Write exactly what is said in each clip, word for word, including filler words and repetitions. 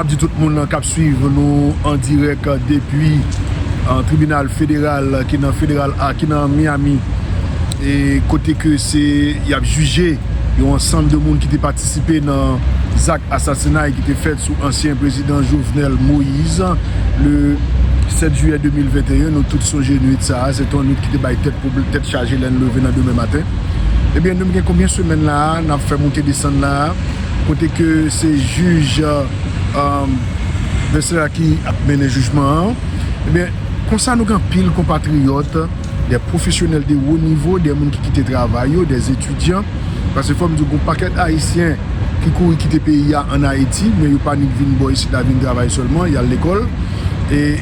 Di tout moun k ap swiv nou an dirèk depi, eh, tribinal federal ki nan federal a, ki nan Miami, e kote ke se y ap jije yon ansanm de moun ki te patisipe nan zak asasinay ki te fèt sou ansyen prezidan Jovenel Moïse le sèt jiyè de mil venteyen. Nou tout sonje nwit sa a, se te yon nwit ki te bay tèt pwoblè-, tèt chaje lè n leve nan demen maten. Ebyen, nou gen konbyen semèn la a, n ap fè moute desann la a, kote ke se jij, eh, Vestela ki ap mennen jijman an. Ebyen, konsa nou gen anpil konpatriyòt, de pwofesyonèl de wo nivo, de moun ki kite travay yo, de etidyan. Paske fò m di w, gen yon pakèt Ayisyen ki kouri kite peyi a ann Ayiti, men yo pa nik vin bò isit la vin travay sèlman, y al lekòl. E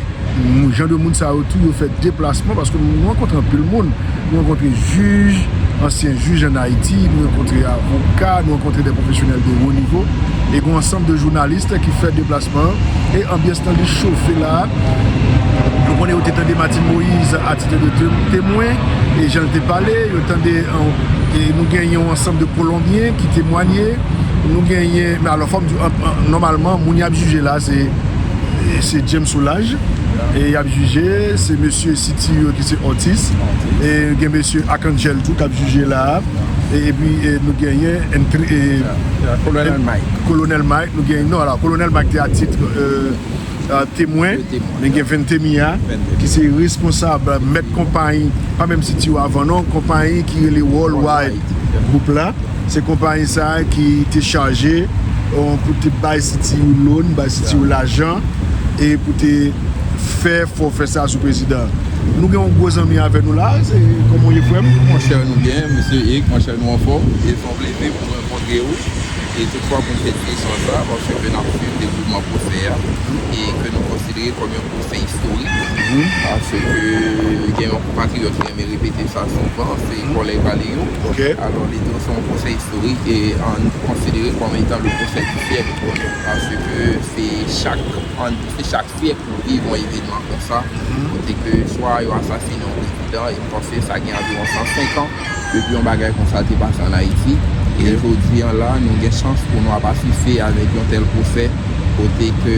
moun, jan de moun sa yo tou, yo fè deplasman, paske nou rankontre anpil moun. Nou rankontre jij, ansyen jij ann Ayiti, nou rankontre avoka, nou rankontre de pwofesyonèl de wo nivo, e gen yon ansanm de jounalis ki fè deplasman an, e anbyans lan li chofe la. Nou konnen yo te tande Martine Moïse a tit de te-, temwen, e jan l te pale, yo tande, eh, e nou gen yon ansanm de Kolonbyen ki temwanye, nou genyen, men alò, fò m di, an, an, nòmalman, moun y ap jije la, se, se James Solages, e y ap jije, se mesye City yo ki se Ortiz, e gen mesye Arcangel tou k ap jije la, e, epi, e, nou genyen Entre-, e, Kolonèl Mike. Kolonèl Mike, nou genyen, non, alò, Kolonèl Mike te a tit, eh, eh, temwen, men gen Vente Mia, ki se responsab, mèt konpayi, pa menm City yo avan non, konpayi ki rele Worldwide Group la. Se konpayi sa a ki te chaje, eh, pou te bay City yo loan, bay City yo lajan, e pou te fè fòfè sa a sou prezidan. Nou gen yon gwo zanmi avè nou la, se kòman w ye, frè m? Monchè, nou byen, mesye Eric, monchè, nou anfòm, e se yon plezi pou nou rankontre w. E toutfwa pou n fè ti echanj sa, paske n ap swiv dewoulman pwosè a, e ke nou konsidere kòm yon pwosè istorik, paske gen yon konpatriyòt ki renmen repete sa souvan, se kòlèg Valerio. Alò, li di w se yon pwosè istorik, e, ah, nou konsidere kòm etan le procès du siècle, paske se chak, se chak syèk pou viv yon evènman konsa, kote ke swa yo asasinen yon prezidan, e m panse sa gen anviwon san senk an depi yon bagay konsa te pase ann Ayiti. E jodi a la, nou gen chans pou nou ap asiste avèk yon tèl pwosè, kote ke,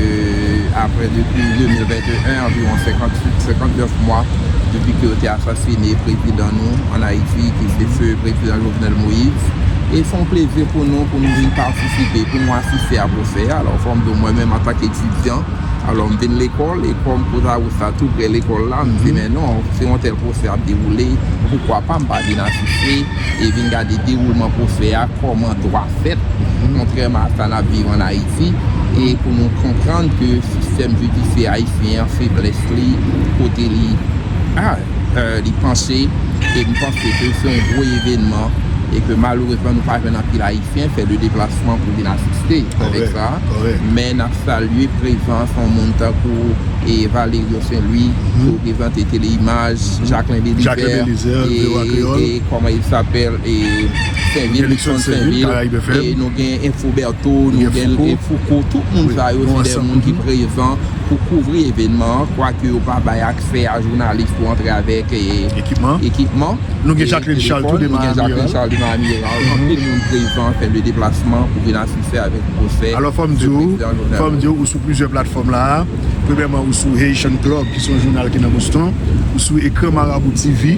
apre, depi de mil venteyen, anviwon senkannwit, senkannnèf mwa depi ke yo te asasinen prezidan nou ann Ayiti, ki se feu prezidan Jovenel Moïse. E se yon plezi pou nou, pou nou vin patisipe, pou nou asiste a pwosè a. Alò, fò m di w, mwen menm, antanke etidyan, alò, m vin lekòl, e kòm Kozawa tou prè lekòl la, m di, men non, se yon tèl pwosè ap dewoule, poukwa pa m pa vin asiste e vin gade dewoulman pwosè a, kòman dwa fèt, kontrèman a sa n ap viv ann Ayiti, e pou nou konprann ke sistèm jidisyè ayisyen an, feblès li, kote li, ah, eh, li panche, e m panse ke se yon gwo evènman, e ke malerezman nou pa jwenn anpil Ayisyen fè le deplasman pou vin asiste avèk sa. Men n ap salye prezans yon moun tankou, e, Valerio Saint Louis, ki reprezante Teleimaj, Jacquelin Belizaire, e, e, comment il s'appelle, e, Saint Vil, Luckson Saint Vil, e nou gen Info Bertho, nou gen Foucault, tout moun sa yo se de moun ki prezan pou kouvri evènman an, kwake yo pa bay aksè a jounalis pou antre avèk, e, ekipman. Nou gen Jacqueline Charles tou de Miami Herald. Anpil moun prezan fè le deplasman pou vin asiste avèk pwosè. Alò, fò m di w, fò m di w, ou sou plizyè platfòm la. Premyèman, ou sou Haitian Club, ki se yon jounal ki nan Boston. Ou sou Ekran Marabou T V,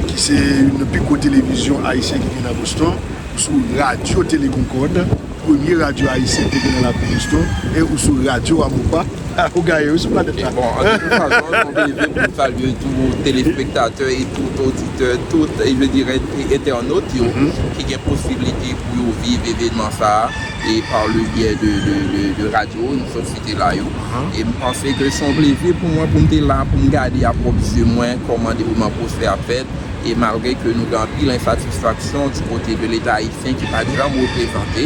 ki se youn nan pi gwo televizyon ayisyen ki gen nan Boston. Ou sou Radyo Tele Concorde, premye radyo ayisyen ki te gen nan lakou Boston, e ou sou Radyo Amopa, ou gaye, ou sou planèt la. Bon, an tout fason, se yon plezi pou m salye tout telespektatè e tout oditè, tout, e je dirais, e entènot yo ki gen posiblite pou yo viv evènman sa a, e par le biais de, de, de, de radyo, nou sot site la yo. E m panse ke se yon plezi pou mwen pou m te la, pou m gade a pwòp zye mwen kòman dewoulman pwosè a fèt. E malgre ke nou gen anpil ensatisfaksyon di kote de Leta ayisyen ki pa t janm reprezante,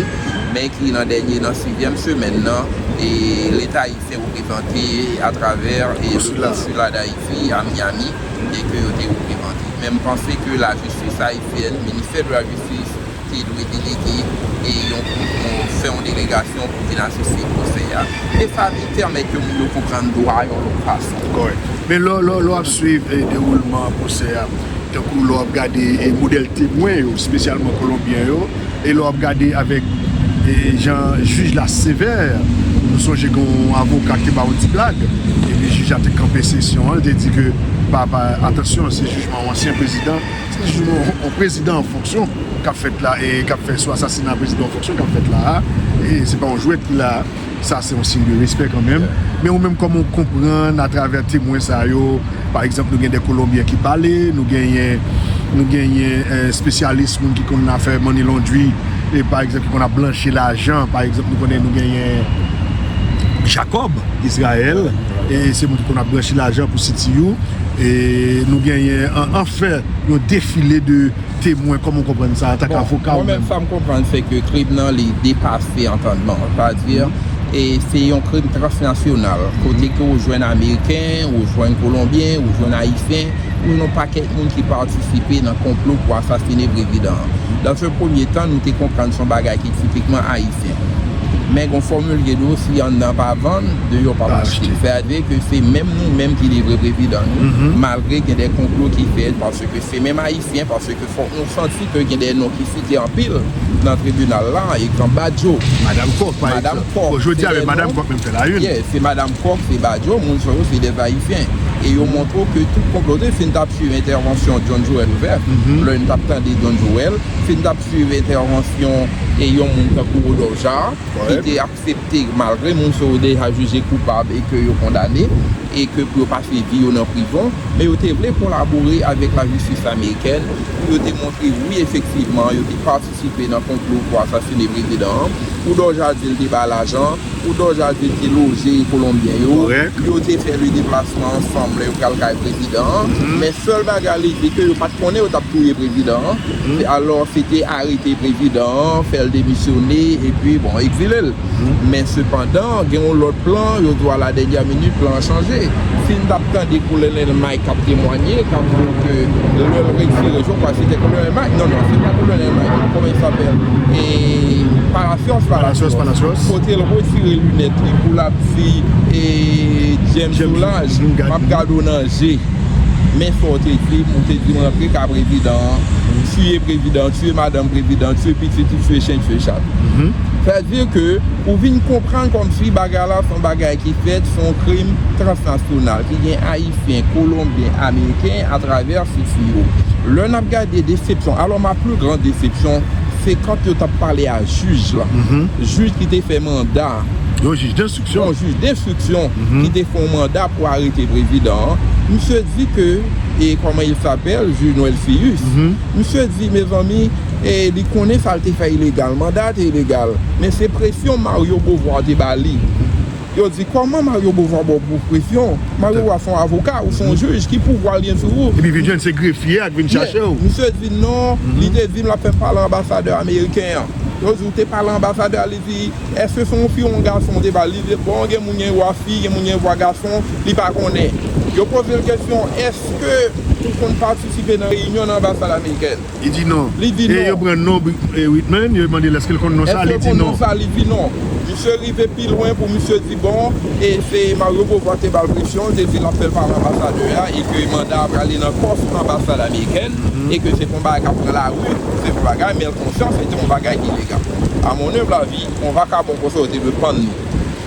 men ki nan dènye, nan sizyèm semèn nan, e Leta ayisyen reprezante atravè, e, le konsila d Ayiti a Miami, e ke yo te reprezante. Men m panse ke lajistis ayisyèn, ministè de la jistis, te dwe delege, e, yon, yon, fè yon delegasyon pou vin asiste pwosè a. E sa vin pèmèt ke moun yo konprann dwa yon lòt fason. Kòrèk. Men lè, lè, lè w ap swiv, e, dewoulman pwosè a, tankou lè w ap gade, e, modèl temwen yo, espesyalman Kolonbyen yo, e lè w ap gade avèk, e, jan jij la sevè, Sonje gen yon avoka ki te ba yon ti blag, epi jij la te kanpe sesyon an, li te di ke pa, pa, atansyon, se jijman yon ansyen prezidan, se jijman yon, yon prezidan an fonksyon k ap fèt la, e k ap fè sou asasina prezidan an fonksyon k ap fèt la a, e se pa yon jwèt ki la, sa se yon siy de respè kanmenm. Men ou menm, kòman w konprann atravè temwen sa yo, pa egzanp, nou gen de Kolonbyen ki pale, nou genyen, nou genyen, eh, espesyalis, moun ki konn afè money laundry, e pa egzanp, ki konn ap blanchi lajan, pa egzanp, nou konnen nou genyen Jacob Israel, e se moun ki konn ap blanchi lajan pou C T U, e nou genyen, an, anfen, yon defile de temwen, kòman w konprann sa, antanke avoka ou menm? Bon, mwen menm, sa m konprann, se ke krim nan, li depase antandman. Sa vle di, e se yon krim transnasyonal, kote ke ou jwenn Ameriken, ou jwenn Kolonbyen, ou jwenn Ayisyen, ou jwenn yon pakèt moun ki patisipe nan konplo pou asasine prezidan an. Dans un premier temps, nou te konprann se yon bagay ki tipikman ayisyen. Men gen yon fòmil ki di w, si anndan pa vann, deyò p ap achte. Sa vle di ke se menm nou menm ki livre prezidan nou, malgre gen de konplo ki fèt, paske se menm Ayisyen, paske fòk nou santi ke gen de non ki site anpil nan tribinal la, egzanp Badio. Madanm Kòk, pa egzanp. Bon, jodi a, se de Madanm Kòk menm fè la une. Yeah, se Madanm Kòk, se Badio, moun sa yo, se de Ayisyen. E yo montre w ke tout konplo te, si n t ap swiv entèvansyon John Joel Joseph, lè n t ap tande John Joel, si n t ap swiv entèvansyon e yon moun tankou Rodolphe Jarre, ki te aksepte, malgre moun sa yo deja jije koupab e ke yo kondane, e ke pou yo pase vi yo nan prizon, men yo te vle kolabore avèk lajistis amerikèn pou yo te montre, wi, efektivman, yo te patisipe nan konplo pou asasine prezidan an. Ou Dorjadil te ba lajan, ou Dorjadil te loje Kolonbyen yo, yo te fè le deplasman ansanm lè yo pral kay prezidan an. Men sèl bagay li di ke yo pa t konnen yo t ap touye prezidan an. Alò, se te arete prezidan an, fè l demisyone, epi, bon, egzile l. Men sepandan, gen yon lòt plan, yo di w a la dènyè minit, plan an chanje. Si n t ap tande Kolonèl Mike k ap temwanye, k ap di w ke lè l retire, je crois se te Kolonèl Mike, non, non, se pa Kolonèl Mike, kòman il s'appelle? E Palacios, Palacios, Palacios. Kote l retire linèt li pou l ap di, e, James Soulages, m ap gade w nan je. Men sa w te di m, ou te di m rantre ka prezidan an, tiye prezidan, tiye madanm prezidan, tiye pitit li, tiye chen, tiye chat. Sa vle di ke ou vin konprann kòmsi bagay la se yon bagay ki fèt, se yon krim transnasyonal ki gen Ayisyen, Kolonbyen, Ameriken atravè C T U. Lè n ap gade desepsyon, alò ma plus grande déception, se kan yo t ap pale a jij la. Jij ki te fè manda. Yon jij denstriksyon. Yon jij denstriksyon ki te fè yon manda pou arete prezidan an. Misye di ke, e kòman il s'appelle, jij Noël Cius. Misye di, mezanmi, e li konnen sa l te fè ilegal, manda a te ilegal. Men se presyon Mario Beauvoir te ba li. Yo di, kòman Mario Beauvoir ba w presyon? Mario Beauvoir se yon avoka, ou se yon jij, ki pouvwa l gen sou ou? Epi vin jwenn se grefye a k vin chache w. Misye di non, li te di m l ap fè m pale anbasadè ameriken an. Yo di, ou te pale anbasadè a, li di, èske se yon fi ou yon gason ou te pale? Li di, bon, gen moun gen vwa fi, gen moun gen vwa gason, li pa konnen. Yo poze l kesyon, èske ou konn patisipe nan reyinyon nan anbasad amerikèn? Li di non. Li di non. E yo pran non Whitman, yo mande l èske l konn non sa, li di non. Èske l konn non sa? Li di non. Misye rive pi lwen pou misye di, bon, e se Mario Beauvoir te ba l presyon, te di l ap fè l pale anbasadè a, e ke manda a prale nan kòf anbasad amerikèn, e ke se pa yon bagay k ap pran lari, se yon bagay, men l konsyan se te yon bagay ki ilegal. À mon humble avis, yon vakabon konsa yo te dwe pann li.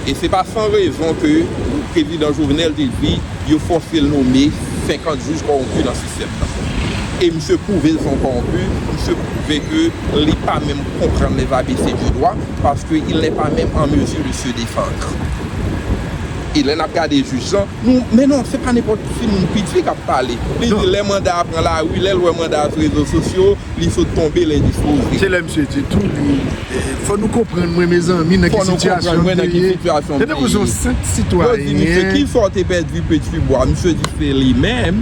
E se pa san rezon ke prezidan Jovenel te di yo fòse l nome senkant jij kòwonpi nan sistèm nan. E misye pwouve l se yon kòwonpi, misye pwouve ke li pa menm konprann les A B C du droit, parce que il n'est pas même en mesure de se défendre. E lè n ap gade jij lan, nou, men non, se pa nenpòt ki moun piti k ap pale. Li di lè manda a pran lari, lè l wè manda a sou rezo sosyo, li sot tonbe, l endispoze. Se lè misye di tou, li, eh, fò nou konprann mwen, mezanmi, nan ki sitiyasyon m te ye. Se tankou se yon senp sitwayen. Yo di misye, kisa w te pèdi Petit Bois? Misye di se li menm.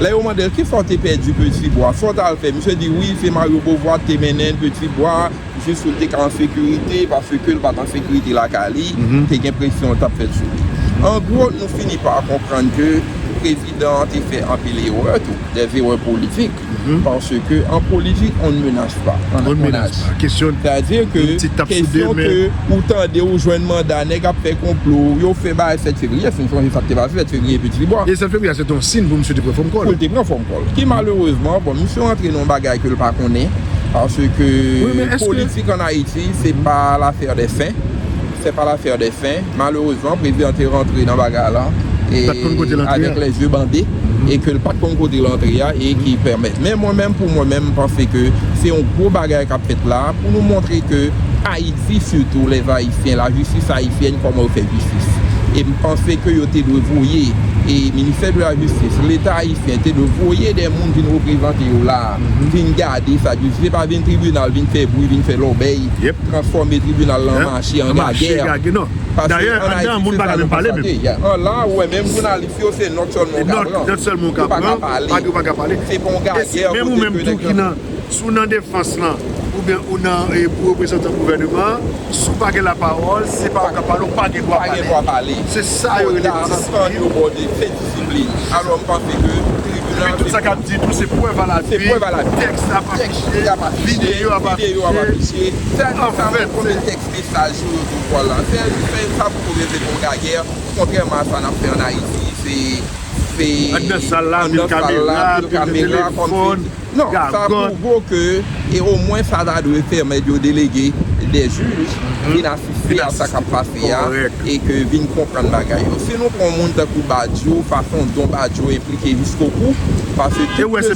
Lè yo mande l, kisa w te pèdi Petit Bois? Sa w t al fè? Misye di, wi, se Mario Beauvoir te mennen n Petit Bois, jis pou l te ka an sekirite, paske l pa t an sekirite lakay li, te gen presyon t ap fèt sou li. An gwo, nou fini pa konprann ke prezidan an te fè anpil erè tou, des erreurs politiques. Parce que en politique, on ne menace pas, on accommodage. Sa vle di ke kesyon ke ou tande, ou jwenn manda, nèg ap fè konplo, yo fè bagay sèt fevriye, si nou sonje sa k te pase sèt fevriye Petit Bois. E sèt fevriye a se te yon siy pou misye te pran fòm kò l. Pou l te pran fòm kò l. Ki malerezman, bon, misye rantre nan yon bagay ke l pa konnen, paske politik ann Ayiti, se pa l'affaire des saints. C'est pas l'affaire des fins. Malerezman, prezidan te rantre nan bagay la e avèk lèzye bande e ke l pa t konn kote l antre a e ki pèmèt. Men mwen menm, pou mwen menm, m panse ke se yon gwo bagay k ap fèt la pou nou montre ke Ayiti, sitou lèzayisyen, lajistis ayisyèn, kòman yo fè jistis. E m panse ke yo te dwe voye, e ministè de la jistis, leta ayisyen te dwe voye de moun vin reprezante yo la, vin gade sa, se pa vin tribinal, vin fè bri, vin fè lòbèy, transfòme tribinal la an mache, an gagè. Paske an Ayiti, se sa nou konstate. An la, ou wè, menm jounalis yo, se nòt sèlman yo ka pran. Yo pa ka pale. Se pa yon gagè kote ke nèg yo Si w nan defans lan, oubyen ou nan e, pou reprezantan gouvèneman an, si w pa gen lapawòl, se pa ou k ap pale, ou pa gen dwa pale. Se sa yo rele disiplin. Yo bò de se disiplin. Alò, m panse ke tribinal. Epi tout sa k ap di tou, se prèv a lapi. Tèks ap afiche, videyo ap afiche. Anfèt, se tèks mesaj yo, yo tou vwala. Se, se sa pou koze se bon gagè, kontrèman a sa n ap fè an Ayiti, se, se anndan sal la, anndan sal la, pil kamera, pil telefòn. Non, sa pwouve ke e omwen sa ta dwe pèmèt yo delege de jij vin asiste a sa k ap pase a e ke vin konprann bagay yo. Si nou pran yon moun tankou Badio, fason dont Badio enplike jiskobou, paske tout mesye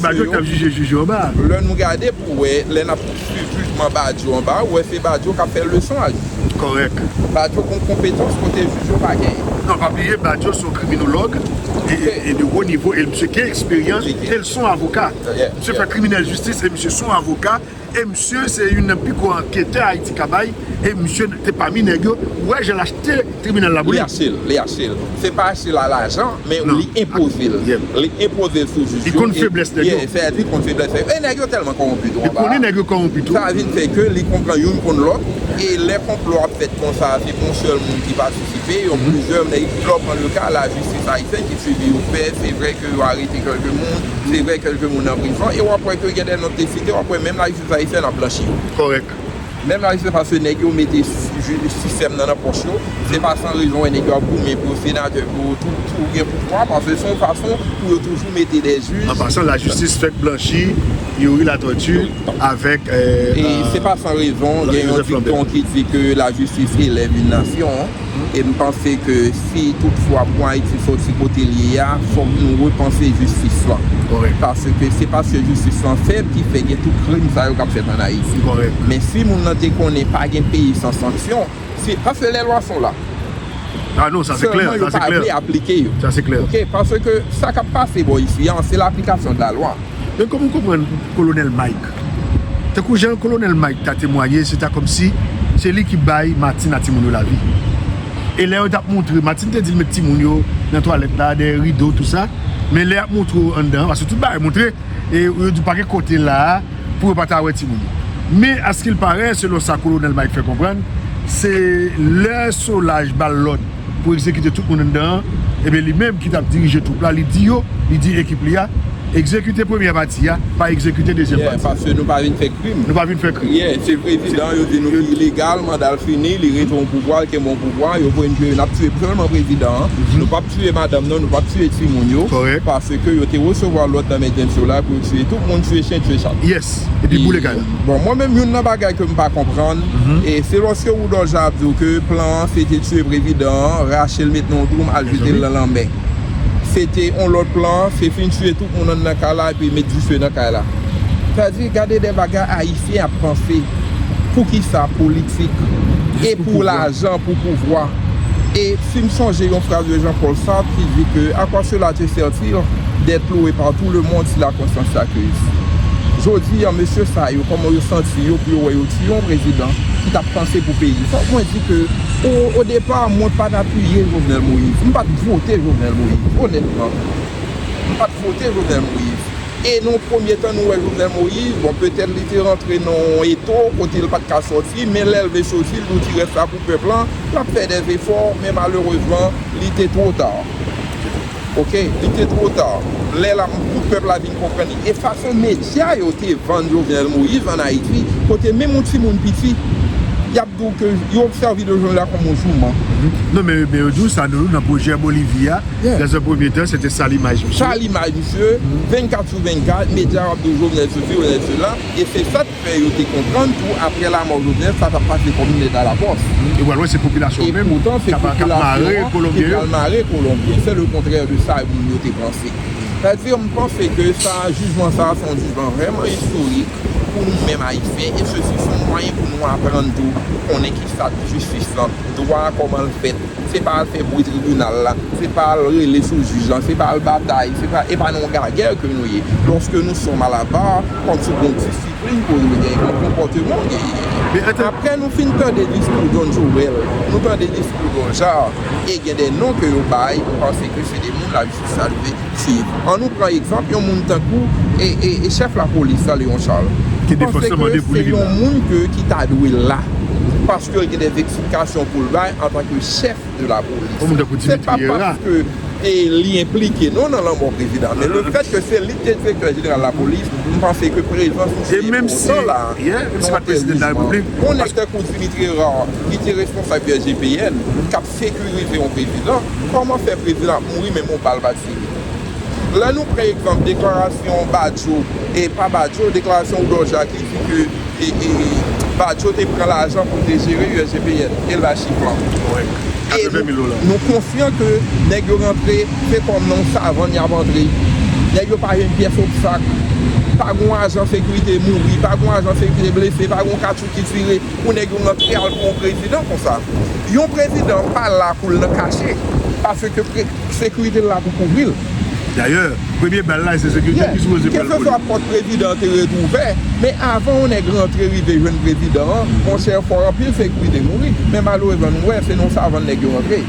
yo, lè nou gade pou wè, lè n ap swiv jijman Badio anba, ou wè se Badio k ap fè leson a jij. Kòrèk. Badio gen yon konpetans kote jij yo pa genyen. Non, pa bliye, Badio se yon kriminològ e, e, e de wo nivo, e misye gen eksperyans, e l se yon avoka. Misye fè kriminèl jistis e misye se yon avoka. E misye se youn nan pi gwo anketè Ayiti ka bay. E misye te pami nèg yo. Ou wè jan l achte tribinal la pou li. Li achte l, li achte l. Se pa achte l a lajan, men li enpoze l. Li enpoze l sou jij yo. Li konn feblès nèg yo. Li konn feblès nèg yo. E nèg yo tèlman kòwonpi tou anba. Li konnen nèg yo kòwonpi tou. Sa vin fè ke li konn pran youn konn lòt. E lè konplo ap fèt konsa, se pa yon sèl moun ki patisipe, yon plizyè nèg. Lè w pran le ka lajistis ayisyèn ki swivi yo fè, se vre ke yo arete kèlke moun, se vre kèlke moun nan prizon, e w ap wè ke gen de nòt te site, w ap wè menm lajistis ayisyèn ap blanchi yo. Kòrèk. Menm lajistis, paske nèg yo mete si-, sistèm nan nan pòch yo, se pa san rezon w wè nèg yo ap goumen pou yo senatè, pou yo tou, tou gen pouvwa, paske se yon fason pou yo toujou mete de jij. An pasan, lajistis fèk blanchi Youri Latortue avèk, e, se pa san rezon, gen yon dikton ki di ke lajistis élève une nation. E m panse ke si toutfwa pou Ayiti soti kote l ye a, fòk nou repanse jistis lan. Paske se paske jistis lan fèb ki fè gen tout krim sa yo k ap fèt ann Ayiti. Men si moun nan te konnen pa gen peyi san sanksyon, se paske les lois sont là. Sèlman yo pa vle aplike yo. Oke, paske sa k ap pase bò isi a, se laplikasyon de la lwa. Men kòman w konprann Kolonèl Mike? Tankou jan Kolonèl Mike ta temwaye, se ta kòmsi se li ki bay Martine a timoun yo lavi. E lè yo t ap montre, Martine te di l met timoun yo nan twalèt la, dèyè rido, tou sa. Men lè y ap montre w anndan, paske tout bagay montre, e yo di w pa gen kote la a pou yo pa ta wè timoun yo. Men, askilparè, selon sa Kolonèl Mike fè konprann, se lè Solaj ba l lòd pou egzekite tout moun anndan an, ebyen, li menm ki t ap dirije twoup la, li di yo, li di ekip li a, egzekite premyè pati a, pa egzekite dezyèm pati a. Paske nou pa vin fè krim. Nou pa vin fè krim. Se prezidan, yo di nou ki ilegal, manda l fini, li rete nan pouvwa, l kenbe nan pouvwa, yo voye n tiye, n ap tiye sèlman prezidan an. Nou p ap tiye madanm nan, nou p ap tiye timoun yo, paske yo te resevwa lòd nan men James Solaj pou yo tiye tout moun, tiye chen, tiye chat. Epi boule kay la. Bon, mwen menm, youn nan bagay ke m pa konprann, e se lòske Rudolph Jean ap di w ke plan an, se te tiye prezidan an, rache l, met nan yon twou, al jete l nan lanmè. Se te yon lòt plan, se fin tiye tout moun anndan kay la, epi met dife nan kay la. Sa di, gade de bagay Ayisyen ap panse. Poukisa politik e pou lajan, pou pouvwa? E si m sonje yon fraz de Jean-Paul Sartre ki di ke, à quoi cela te sert-il d'être loué par tout le monde si la conscience s'accuse? Jodi a, mesye sa yo, kòman yo santi yo pou yo wè yo tiye yon prezidan ki t ap panse pou peyi? Fòk mwen di ke, o, o depa, mwen pa t apiye Jovenel Moïse. M pa t vote Jovenel Moïse, onètman. M pa t vote Jovenel Moïse. E nan yon premye tan, nou wè Jovenel Moïse, bon, petèt li te rantre nan yon eto kote l pa t ka sòti, men lè l vle sòti, l di w ti rès la pou pèp lan, l ap fè dè zefò, men malerezman, li te twò ta. Oke, li te twò ta. Lè la, tout pèp la vin konprann li. E fason medya yo te vann Jovenel Moïse ann Ayiti, kote menm yon timoun piti, y ap di w ke yo sèvi de Jovenel la kòm yon jouman. Non, men, men yo di w sa, nou, nan pwojè Bolivi a, dans un premier temps, se te sal imaj misye. Sal imaj misye, vennkat sou vennkat, medya yo ap di w Jovenel sesi, Jovenel sela, e se sa k Yo te konprann tou, apre lanmò Jovenel, sa t ap pase kòm yon lèt alapòs. E w al wè se popilasyon menm k ap mare Kolonbyen yo. E poutan, se popilasyon an ki pral mare Kolonbyen. Se lekontrè de sa moun yo te panse. Sètadi, m panse ke sa, jijman sa a, se yon jijman vrèman istorik pou nou menm Ayisyen, e sesi se yon mwayen pou nou aprann tou konnen kisa jistis lan, dwa a, kòman l fèt. Se pa al fè bri tribinal la, se pa al rele sou jij lan, se pa al batay, se pa, e pa nan yon gagè ke nou ye. Lorsque nous sommes à la barre, comme ce qu'on dit, Plin koze w genyen, konpòteman w genyen. Apre nou fin tande diskou John Joel, nou tande diskou Don Jar, e gen de non ke yo bay, m panse ke se de moun lajistis ta dwe swiv. Ann nou pran egzanp yon moun tankou e, e, e chèf lapolis la, Léon Charles. M panse ke se yon moun ke, ki ta dwe la, paske l gen de eksplikasyon pou l bay antanke chèf de lapolis. Se pa paske e li enplike non nan lanmò prezidan. Men le fèt ke se li ki te direktè jeneral lapolis, m panse ke prezans misye enpòtan la. Yon nèg tankou Dimitri Hérard, ki te responsab U S G P N, k ap sekirize yon prezidan, kòman fè prezidan ap mouri menm yon bal pa tire? Lè nou pran egzanp deklarasyon Badio, e pa Badio, deklarasyon Oudor Jacques ki di ke e, e, Badio te pran lajan pou l te jere U S G P N, e l bay chif lan. E nou, nou konsyan ke nèg yo rantre, se kòm nan yon savann y ap antre. Nèg yo pa jwenn pyès obstak. Pa gen ajan sekirite mouri, pa gen ajan sekirite blese, pa gen katchou ki tire pou nèg yo rantre al pran yon prezidan konsa. Yon prezidan pa la pou l nan kache, paske pre-, sekirite l la pou kouvri l. Dayè, premye bal la, se sekirite ki sipoze pral pou li. Keseswa pòt prezidan an te ret ouvè, men avan yon nèg rantre rive jwenn prezidan an, monchè, fò anpil sekirite mouri. Men malerezman, nou wè, se nan yon savann nèg yo rantre.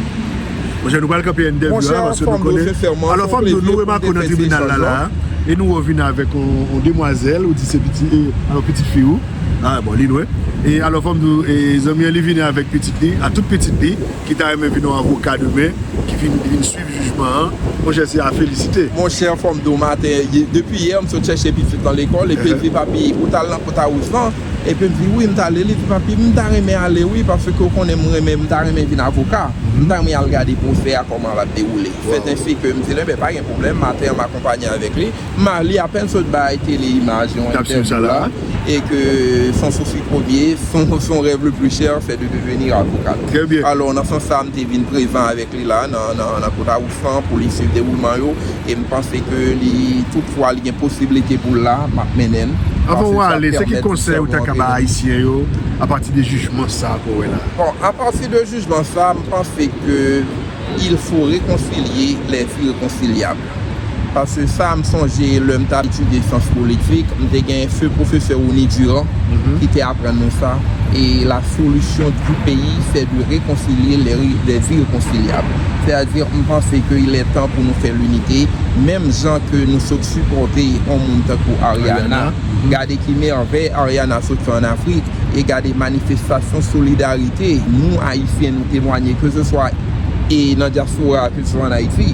Monchè, nou pral kanpe entèvyou a, paske nou konnen. Alò, Fanm Do, nou remake w nan tribinal la, la, e nou wè w vin avèk yon, yon demwazèl, ou di se pitit, e, alò, pitit fi ou. A, bon, li lwen. E alò, Fanm Do, e, zanmi an, li vini avèk pitit li, a tout pitit li, ki ta renmen vin yon avoka demen, ki vin, ki vin swiv jijman an. Monchè, se a felisite. Monchè, Fanm Do, maten, ye-, depi yè, m sot chèche pitit lan lekòl, epi l di, "Papi, ou t al nan Pòtawous lan?" Epi m di, "Wi, m t ale." Li di, "Papi, m ta renmen ale, wi, paske w konnen m renmen, m ta renmen vin avoka. M ta renmen al gade pwosè a, kòman l ap dewoule." Sèten se ke m di l, "Enben, pa gen pwoblèm, maten an, m akonpanye avèk li." M a, li apèn sot bay tele imaj yon entèvyou la, e ke son souci premier, son, son rêve le plus cher, c'est de devenir avocat. Trè byen. Alò, nan sans sa, m te vin prezan avèk li la, nan, nan, nan Pòtawous lan, pou li swiv dewoulman yo, e m panse ke li, toutfwa, li gen posiblite pou l la, m ap mennen l. Avan w ale, se ki konsèy ou ta ka bay Ayisyen yo, apati de jijman sa ke w wè la? Bon, apati de jijman sa, m panse ke il faut réconcilier les irréconciliables. Paske sa, m sonje lè m t ap etidye syans politik, m te gen feu pwofesè Rony Durand ki te aprann nou sa. Et la solution du pays, c'est de réconcilier les, les irréconciliables. Sètadi, m panse ke il est temps pou nou fè linite. Menm jan ke nou sot sipòte yon moun tankou Ariana, gade ki mèvèy Ariana sot fè ann Afrik, e gade manifestasyon solidarite nou, Ayisyen, nou temwanye, keseswa e nan dyaspora a, keseswa ann Ayiti,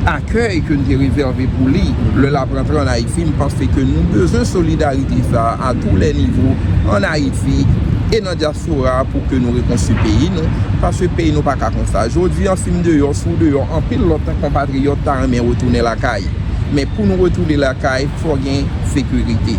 akèy ke n te rezève pou li lè l ap rantre ann Ayiti, m panse ke nou bezwen solidarite sa a, à tous les niveaux, ann Ayiti e nan dyaspora a, pou ke nou rekonstwi peyi nou, paske peyi nou pa ka konsa. Jodi an, si m deyò, si w deyò, anpil lòt konpatriyòt ta renmen retounen lakay. Men pou nou retounen lakay, fò gen sekirite.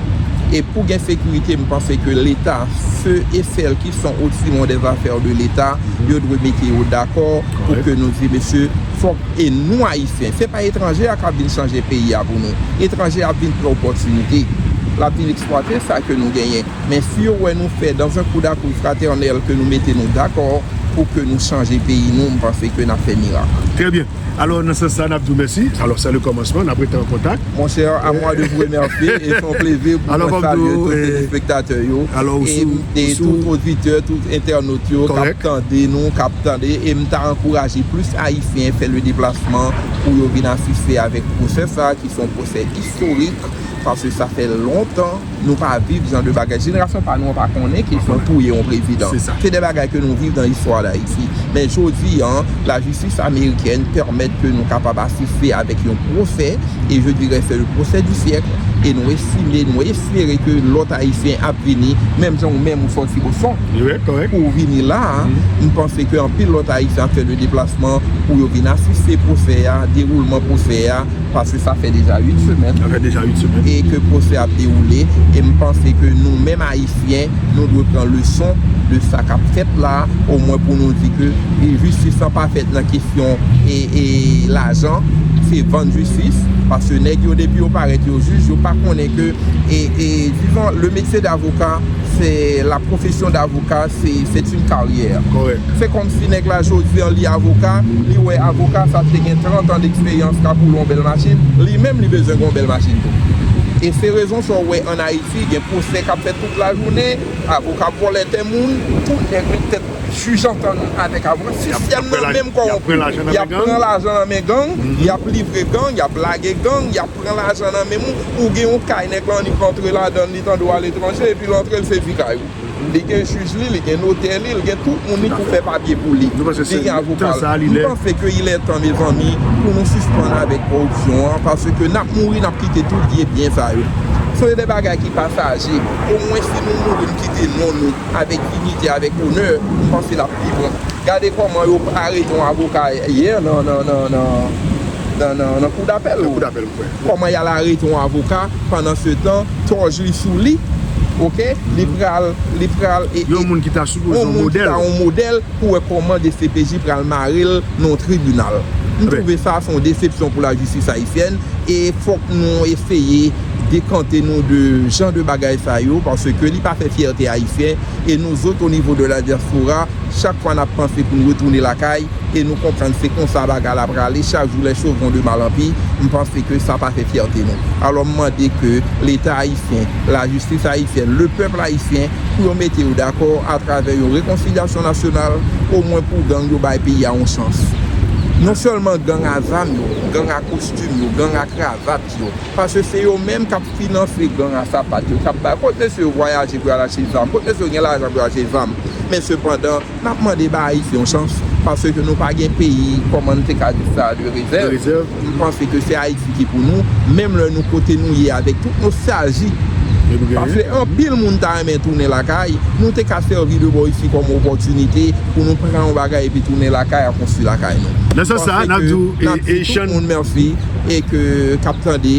E pou gen sekirite, m panse ke Leta, ceux et celles qui sont au timon des affaires de l'État, yo dwe mete yo dakò pou ke nou di, mesye, fòk, e nou Ayisyen, se pa etranje a k ap vin chanje peyi a pou nou. Etranje a ap vin pran opòtinite. L ap vin eksplwate sa ke nou genyen. Men si yo wè nou fè dans un coup d'arcoud fraternel ke nou mete nou dakò pou ke nou chanje peyi nou, m panse ke n ap fè mirak. Trè byen. Alò, nan sans sa, n ap di w mèsi. Alò, c'est le commencement, n ap rete an kontak. Monchè, à moi de vous remercier, e se yon plezi pou mwen salye tout telespektatè yo, e tout oditè, tout entènot yo k ap tande nou, k ap tande, e m ta ankouraje plis Ayisyen fè le deplasman pou yo vin asiste avèk pwosè sa a, ki se yon pwosè istorik, paske sa fè lontan nou pa viv jan de bagay. Jenerasyon pa nou an pa konnen kesyon touye yon prezidan. Se de bagay ke nou viv nan istwa Dayiti. Men jodi an, lajistis amerikèn pèmèt ke nou kapab asiste avèk yon pwosè, e je dirais c'est le procès du siècle, E nou estime, nou espere ke lòt Ayisyen ap vini, menm jan ou menm ou sòti Boston Wi, kòrèk. pou w vini la a. M panse ke anpil lòt Ayisyen ap fè le deplasman pou yo vin asiste pwosè a, dewoulman pwosè a, paske sa fè deja uit semèn Sa fè deja uit semèn. e ke pwosè ap dewoule. E m panse ke nou menm Ayisyen, nou dwe pran leson de sa k ap fèt la, omwen pou nou di ke e jistis lan pa fèt nan kesyon e, e lajan, se vann jistis, paske nèg yo depi yo parèt yo jij, yo pa konnen ke e, e, disons, le métier d'avocat, c'est la profession d'avocat, c'est c'est une carrière. Kòrèk. Se kòmsi nèg la jodi an li avoka, li wè avoka sa te gen trant an deksperyans k ap woule yon bèl machin, li menm li bezwen gen yon bèl machin tou. E se rezon sa w wè ann Ayiti gen pwosè k ap fèt tout lajounen, avoka ap vòlè tè moun, tout nèg met tèt jij antann avèk avoka. Sistèm nan menm kòwonpi. Y ap pran lajan nan men gang, y ap livre gang, y ap lage gang, y ap pran lajan nan men moun. Ou gen yon kay, nèg la annik rantre ladan l, li tande w aletranje, epi l antre, l sezi kay ou. Li gen jij li, li gen notè li, li gen tout moun li pou fè papye pou li. Li gen avoka l. M panse ke il est temps, mezanmi, pou nou sispann avèk kòripsyon an, paske n ap mouri, n ap kite tout vye byen sa yo. Se de bagay ki pasaje. Omwen si nou mouri, n kite non nou avèk diyite, avèk onè, m panse l ap pi bon. Gade kòman yo arete yon avoka yè nan, nan, nan, nan, nan, nan, nan kou dapèl. Nan kou dapèl, wi. Kòman y al arete yon avoka, pandan se tan, tòj li sou li, oke? Li pral, li pral, e, Yon moun ki ta sipoze yon yon moun ki modèl. Ta yon modèl pou wè kòman D C P J pral mare l nan yon tribinal. M Trè. Twouve sa se yon desepsyon pou lajistis ayisyèn e fòk nou eseye dekante nou de jan de bagay sa yo, paske li pa fè fyète ayisyen, e nou zòt o nivo de la dyaspora, chak fwa n ap panse pou n retounen lakay, e nou konprann se konsa bagay la prale, chaque jour les choses vont de mal en pis, m panse ke sa pa fè fyète nou. Alò m mande ke Leta ayisyen, lajistis ayisyèn, le pèp ayisyen, pou yo mete yo dakò atravè yon rekonsilyasyon nasyonal, omwen pou gang yo bay peyi a yon chans. Non sèlman gang a zam yo, gang a kostim yo, gang a kravat yo, paske se yo menm k ap finanse gang a sapat yo, k ap bay, kot mesye yo vwayaje pou y al achte zam, kot mesye yo gen lajan pou y achte zam. Men sepandan, n ap mande ba Ayiti yon chans, paske nou pa gen peyi, kòman n te ka di sa, de rezèv. M panse ke se Ayiti ki pou nou, menm lè nou kote nou ye avèk tout nostalji. Paske anpil moun ta renmen tounen lakay, nou te ka sèvi de bò isi kòm opòtinite pou nou pran yon bagay epi tounen lakay a konstwi lakay nou. Nan sans sa, n ap di w, n ap di tout moun mèsi e ke k ap tande,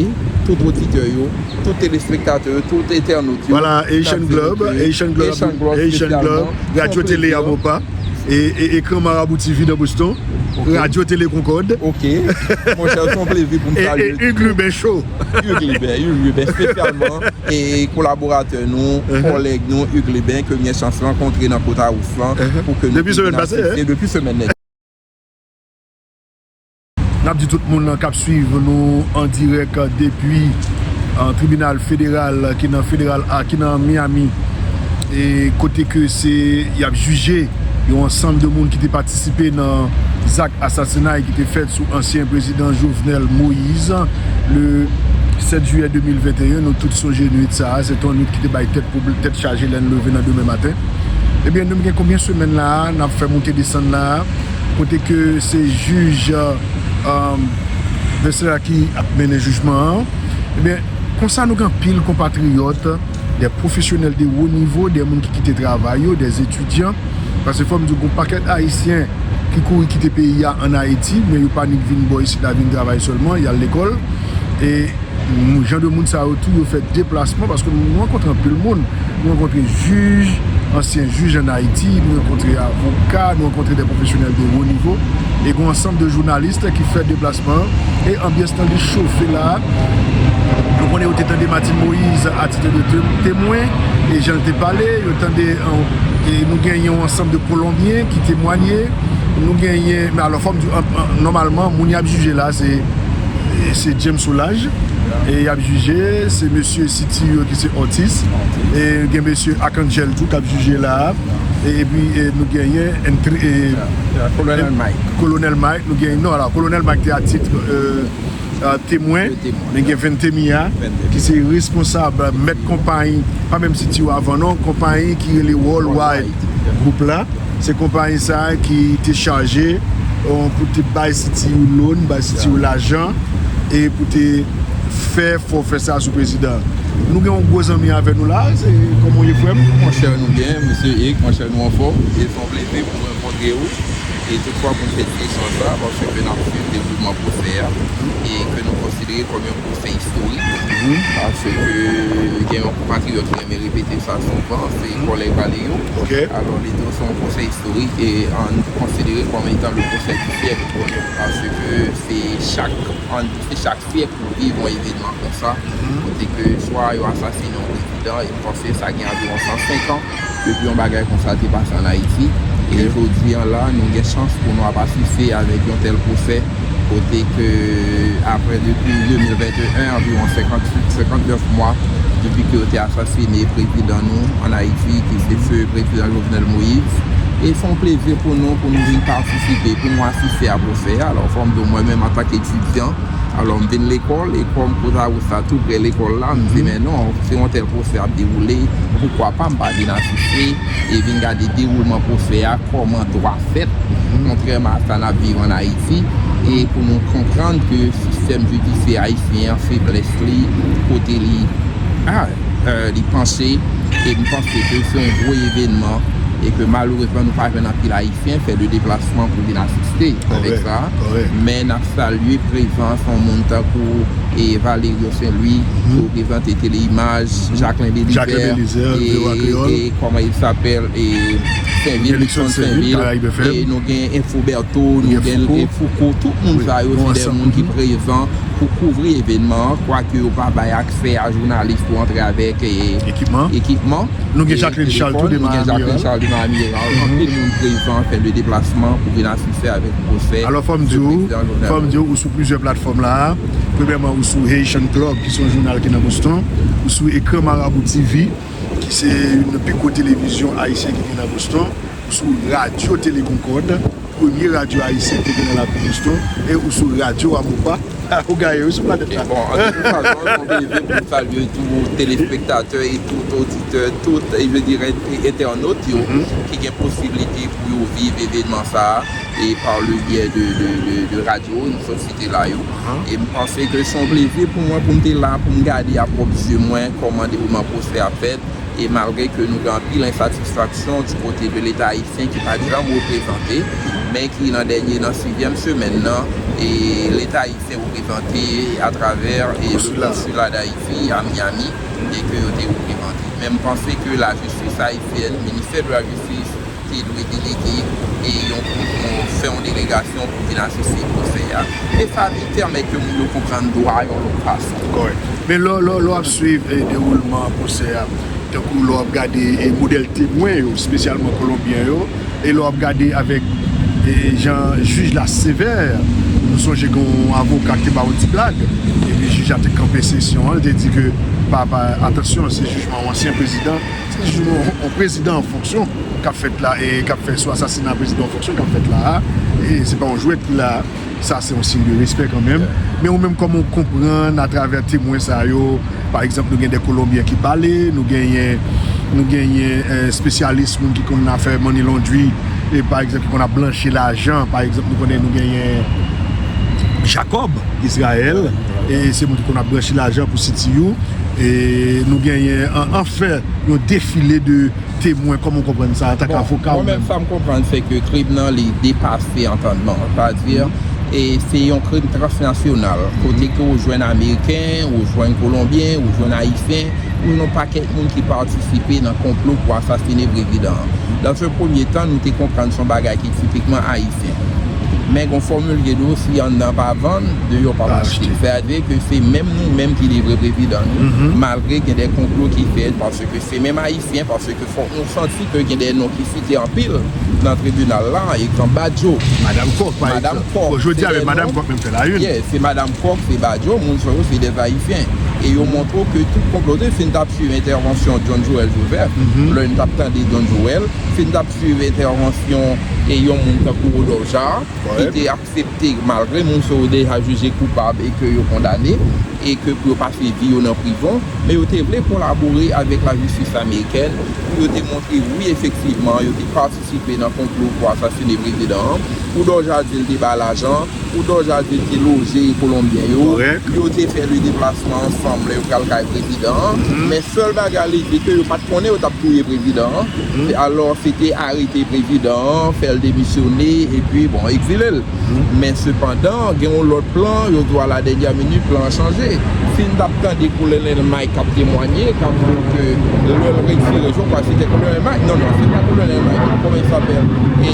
tout oditè yo, tout telespektatè yo, tout entènot yo. Voilà, Haitian Globe, Haitian Globe, Haitian Globe, Radio Télé Amopa, e, e, ekran Marabou T V nan Boston, Radio Télé Concorde. Ok. Monchè, se yon plezi pou m salye. E, e Hugues Lubin Show. Hugues Lubin, Hugues Lubin, espesyalman, e kolaboratè nou, kòlèg nou, Hugues Lubin, ke m gen chans rankontre nan Kota Wous lan, pou ke nou te vin asiste depi semèn nèt. N ap di tout moun k ap swiv nou an dirèk depi, eh, tribinal federal ki nan federal a, ki nan Miami, e kote ke se, y ap jije yon ansanm de moun ki te patisipe nan zak asasinay ki te fèt sou ansyen prezidan Jovenel Moïse le sèt jiyè de mil venteyen. Nou tout sonje nwit sa a, se te yon nwit ki te bay tèt pwob-, tèt chaje lè n leve nan demen maten. Ebyen, nou gen konbyen semèn la a, n ap fè moute desann la a, kote ke se jij, um, Veselaki ap mennen jijman an. Ebyen, konsa nou gen anpil konpatriyòt, de pwofesyonèl de wo nivo, de moun ki kite travay yo, de etidyan. Paske fò m di w, gen yon pakèt Ayisyen ki kouri kite peyi a ann Ayiti, men yo pa nik vin bò isit la vin travay sèlman, y al lekòl. E moun, jan de moun sa yo tou, yo fè deplasman, paske nou rankontre anpil moun. Nou rankontre jij, ansyen jij ann Ayiti, nou rankontre avoka, nou rankontre de pwofesyonèl de wo nivo, e gen yon ansanm de jounalis ki fè deplasman an, e anbyans lan li chofe la. Nou konnen yo te tande Martine Moïse a tit de te-, temwen, e jan l te pale, yo tande, e nou genyen yon ansanm de Kolonbyen ki temwanye, nou genyen, men alò, fò m di, an, an, nòmalman, moun y ap jije la, se, se James Solages, e y ap jije, se mesye City yo ki se Ortiz, e gen mesye Arcangel tou k ap jije la, e, epi, e, nou genyen, Entre-, e, Kolonèl Mike. Kolonèl Mike, nou genyen, non, alò, Kolonèl Mike te a tit, e, e, temwen, men gen Ventemia, ki se responsab, mèt konpayi, pa menm City yo avan, non, konpayi ki rele Worldwide Group la. Se konpayi sa a ki te chaje, eh, pou te bay City yo loan, bay City yo lajan, e pou te fè fòfè sa sou prezidan. Nou gen yon gwo zanmi avè nou la, se kòman w ye, frè m? Monchè, nou byen, mesye Eric, monchè, nou anfòm. E se yon plezi pou m rankontre w. E tout fwa pou m fè ti echanj sa, paske n ap swiv dewoulman pwosè a, e ke nou konsidere kòm yon pwosè istorik, paske gen yon konpatriyòt ki renmen repete sa souvan, se kòlèg Valerio. Alò, li di w se yon pwosè istorik, e an konsidere kòm etan le pwosè di syèk, paske se chak, an, se chak syèk ou viv yon evènman konsa, kote ke swa yo asasinen yon prezidan, e m panse sa gen anviwon san senk an depi yon bagay konsa te pase ann Ayiti. E jodi an la, nou gen chans pou nou ap asiste avèk yon tèl pwosè, kote ke apre depi de mil venteyen, anviwon senkannwit, senkannnèf mwa depi ke yo te asasinen prezidan nou ann Ayiti, ki se feu prezidan Jovenel Moïse. E se yon plezi pou nou, pou nou vin patisipe, pou nou asiste a pwosè a. Alò, fò m di w, mwen menm, antanke etidyan, alò, m vin lekòl, e kòm Kozawo sa tou prè lekòl la, m di, men non, se yon tèl pwosè ap dewoule, poukwa pa m pa vin asiste e vin gade dewoulman pwosè a, kòman dwa fèt, kontrèman a sa n ap viv ann Ayiti, e pou nou konprann ke sistèm jidisyè ayisyen an, feblès li, kote li, a, li panche, e m panse ke se yon gwo evènman, e ke malerezman nou pa jwenn anpil Ayisyen fè le deplasman pou vin asiste avèk sa. Men n ap salye prezans yon moun tankou e Valerio Saint Louis, ki reprezante Teleimaj, Jacquelin Belizaire, e, e kòman il s'appelle, e Senvil, Nixon Senvil, e nou gen Enfo Bertho, nou gen Foucault, tout moun sa yo se de moun ki prezan pou kouvri evènman an, kwake yo pa bay aksè a jounalis pou antre avèk ekipman. Nou gen Jacqueline Charles tou de Miami Herald. Anpil moun prezan fè le deplasman pou vin asiste avèk pwosè. Alò, fò m di w, fò m di w, ou sou plizyè platfòm la. Premyèman, ou sou Haitian Club, ki se yon jounal ki nan Boston. Ou sou Ekran Marabou T V, ki se youn nan pi gwo televizyon ayisyen ki gen nan Boston. Ou sou Radyo Tele Concorde, premye radyo ayisyen ki te gen nan lavil Boston. E ou sou Radyo Amopa. Ou gaye wi sou planèt la. Bon, an tout fason, se yon plezi pou m salye tout telespektatè e tout oditè, tout, e je dirais, entènot yo ki gen posiblite pou yo viv evènman sa a e par le biais de, de, de, de radyo, nou sot site la yo. E m panse ke se yon plezi pou mwen pou m te la, pou m gade a pwòp zye mwen kòman dewoulman pwosè a fèt, e malgre ke nou gen anpil ensatisfaksyon di kote de Leta ayisyen ki pa t janm reprezante, men ki nan dènye, nan sizyèm semèn nan, e Leta ayisyen reprezante atravè e le Konsila d Ayiti a Miami, e ke yo te reprezante. Men m panse ke lajistis ayisyèn, ministè de la jistis, te dwe delege e yon, yon, fè yon delegasyon pou vin asiste pwosè a. E sa vin pèmèt ke moun yo konprann dwa yon lòt fason. Kòrèk. Men lè, lè, lè w ap swiv e dewoulman pwosè a, tankou lè w ap gade e modèl temwen yo, espesyalman kolonbyen yo, e lè w ap gade avèk e jan jij la sevè, nou sonje gen yon avoka ki te ba yon ti blag, epi jij la te kanpe sesyon an, li te di ke pa, pa, atansyon, se jijman yon ansyen prezidan, se jijman yon, yon prezidan an fonksyon k ap fèt la, e k ap fè sou asasina prezidan an fonksyon k ap fèt la a, e se pa yon jwèt ki la a. Sa se yon siy de respè kanmenm. Men ou menm, kòman w konprann atravè temwen sa yo, pa egzanp, nou gen de Kolonbyen ki pale, nou genyen, nou genyen eh, espesyalis, moun ki konn afè money laundry, e pa egzanp, ki konn ap blanchi lajan, pa egzanp, nou konnen nou genyen Jacob Israel, e se moun ki konn ap blanchi lajan pou C T U, e nou genyen, an, anfen, yon defile de temwen, kòman w konprann sa, antanke avoka ou menm? Bon, mwen menm, sa m konprann, se ke krim nan, li depase antannman. Sa vle di, e se yon krim transnasyonal, kote ke ou jwenn Ameriken, ou jwenn Kolonbyen, ou jwenn Ayisyen, ou jwenn yon pakèt moun ki patisipe nan konplo pou asasinen prezidan an. Dans un premier temps, nou te konprann se yon bagay ki tipikman ayisyen. Men gen yon fòmil ki di w, si anndan pa vann, deyò p ap achte. Sa vle di ke se menm nou menm ki livre prezidan nou, malgre gen de konplo ki fèt, paske se menm Ayisyen, paske fòk nou santi ke gen de non ki site anpil nan tribinal la, egzanp Badio. Madam Kòk, pa egzanp. Bon, jodi a, men Madam Kòk menm fè la une. Yeah, se Madam Kòk, se Badio, moun sa yo, se de Ayisyen. E yo montre w ke tout konplo, si n t ap swiv entèvansyon John Joël Joseph, lè n t ap tande John Joël, si n t ap swiv entèvansyon e yon moun tankou Rodolphe Jarre, ki te aksepte, malgre moun sa yo deja jije koupab e ke yo kondane, e ke pou yo pase vi yo nan prizon, men yo te vle kolabore avèk lajistis amerikèn pou yo te montre, wi, efektivman, yo te patisipe nan konplo pou asasine prezidan an. Rodolphe Jarre di l te bay lajan, Rodolphe Jarre di l te loje Kolonbyen yo, yo te fè le deplasman ansanm lè yo pral kay prezidan an, men sèl bagay li di ke yo pa t konnen yo t ap touye prezidan an. Alò, se te arete prezidan an, fè l demisyone, epi, bon, egzile l. Men sepandan, gen yon lòt plan, yo di w a la dènyè minit, plan an chanje. Si n t ap tande Kolonèl Mike k ap temwanye, k ap di w ke lè l retire, je crois, se te Kolonèl Mike, non, non, se pa Kolonèl Mike, kòman il s'appelle? E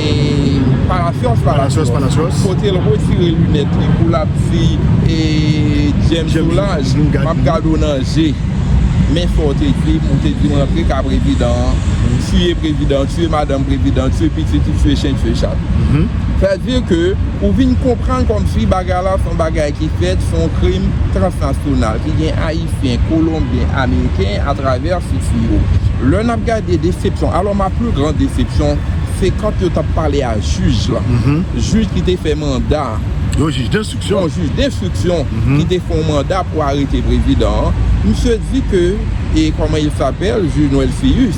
Palacios, Palacios, Palacios. Kote l retire linèt li pou l ap di, e James Solange, m ap gade w nan je. Men sa w te di m, ou te di m rantre ka prezidan an, tiye prezidan, tiye madanm prezidan, tiye pitit li, tiye chen, tiye chat. Sètadi ke ou vin konprann kòmsi bagay la se yon bagay ki fèt, se yon krim transnasyonal ki gen Ayisyen, Kolonbyen, Ameriken atravè sitiyasyon yo. Lè n ap gade desepsyon, alò ma plus grande déception, se kan yo t ap pale a jij la. Jij ki te fè manda. Yon jij denstriksyon. Yon jij denstriksyon ki te fè yon manda pou arete prezidan an. Misye di ke, e kòman il s'appelle, jij Noël Cius.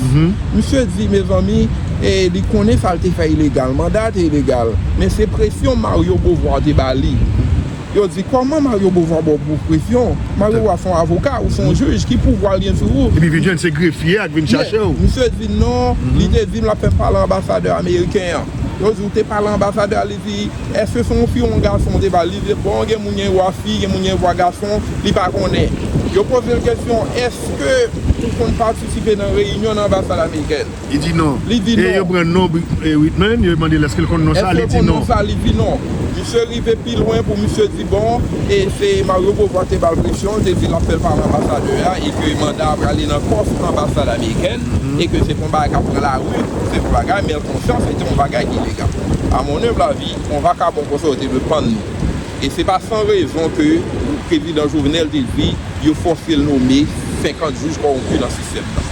Misye di, mezanmi, e li konnen sa l te fè ilegal, manda a te ilegal. Men se presyon Mario Beauvoir te ba li. Yo di, kòman Mario Beauvoir ba w presyon? Mario Beauvoir se yon avoka, ou se yon jij, ki pouvwa l gen sou ou? Epi vin jwenn se grefye a k vin chache w. Misye di non, li te di m l ap fè m pale anbasadè ameriken an. Yo di, ou te pale anbasadè a, li di, èske se yon fi ou yon gason ou te pale? Li di, bon, gen moun gen vwa fi, gen moun gen vwa gason, li pa konnen. Yo poze l kesyon, èske ou konn patisipe nan reyinyon nan anbasad amerikèn? Li di non. Li di non. E yo pran non Whitman, yo mande l èske l konn non sa, li di non. Èske l konn non sa, li di non. Misye rive pi lwen pou misye di, bon, e se Mario Beauvoir te ba l presyon, te di l ap fè l pale anbasadè a, e ke manda a prale nan kòf anbasad amerikèn, e ke se pa yon bagay k ap pran lari, se pa yon bagay, men l konsyan se te yon bagay ki ilegal. A mon humble avis, yon vakabon konsa yo te dwe pann li. E se pa san rezon ke prezidan Jovenel te di yo fòse l nome senkant jij kòwonpi nan sistèm nan.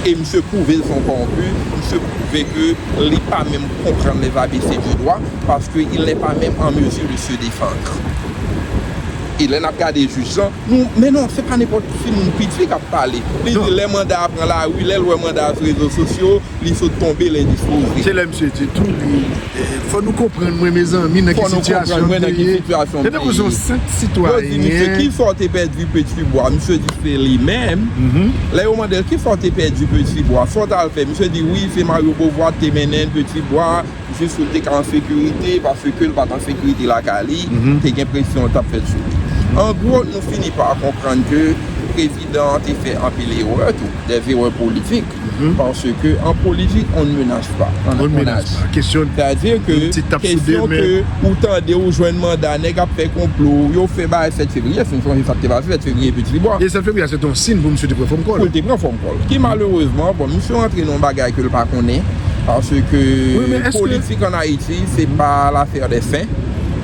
E misye pwouve l se yon kòwonpi, misye pwouve ke li pa menm konprann les A B C du droit, paske il n'est pas même en mesure de se défendre. E lè n ap gade jij lan, nou, men non, se pa nenpòt ti moun piti k ap pale. Li di lè manda a pran lari, lè l wè manda a sou rezo sosyo, li sot tonbe lendispoze. Se lè misye di tou, li, eh, fò nou konprann mwen, mezanmi, nan ki sitiyasyon m te ye. Se tankou se yon senp sitwayen. Yo di misye, kisa w te pèdi Petit Bois? Misye di se li menm. Lè yo mande l, kisa w te pèdi Petit Bois? Sa w t al fè? Misye di, wi, se Mario Beauvoir te mennen n Petit Bois, jis pou l te ka an sekirite, paske l pa t an sekirite lakay li, te gen presyon t ap fèt sou li. An gwo, nou fini pa konprann ke prezidan an te fè anpil erè tou, des erreurs politiques. Paske an politik, on ne menace pas, on, on agit. Sètadi ke kesyon ke ou tande, ou jwenn manda, nèg ap fè konplo, yo fè bagay sèt fevriye, si nou sonje sa k te pase sèt fevriye Petit Bois. E sèt fevriye a se te yon siy pou misye te pran fòm kò l. Pou l te pran fòm kò l. Ki malerezman, bon, misye rantre nan yon bagay ke l pa konnen, paske politik ann Ayiti, se pa l'affaire des saints.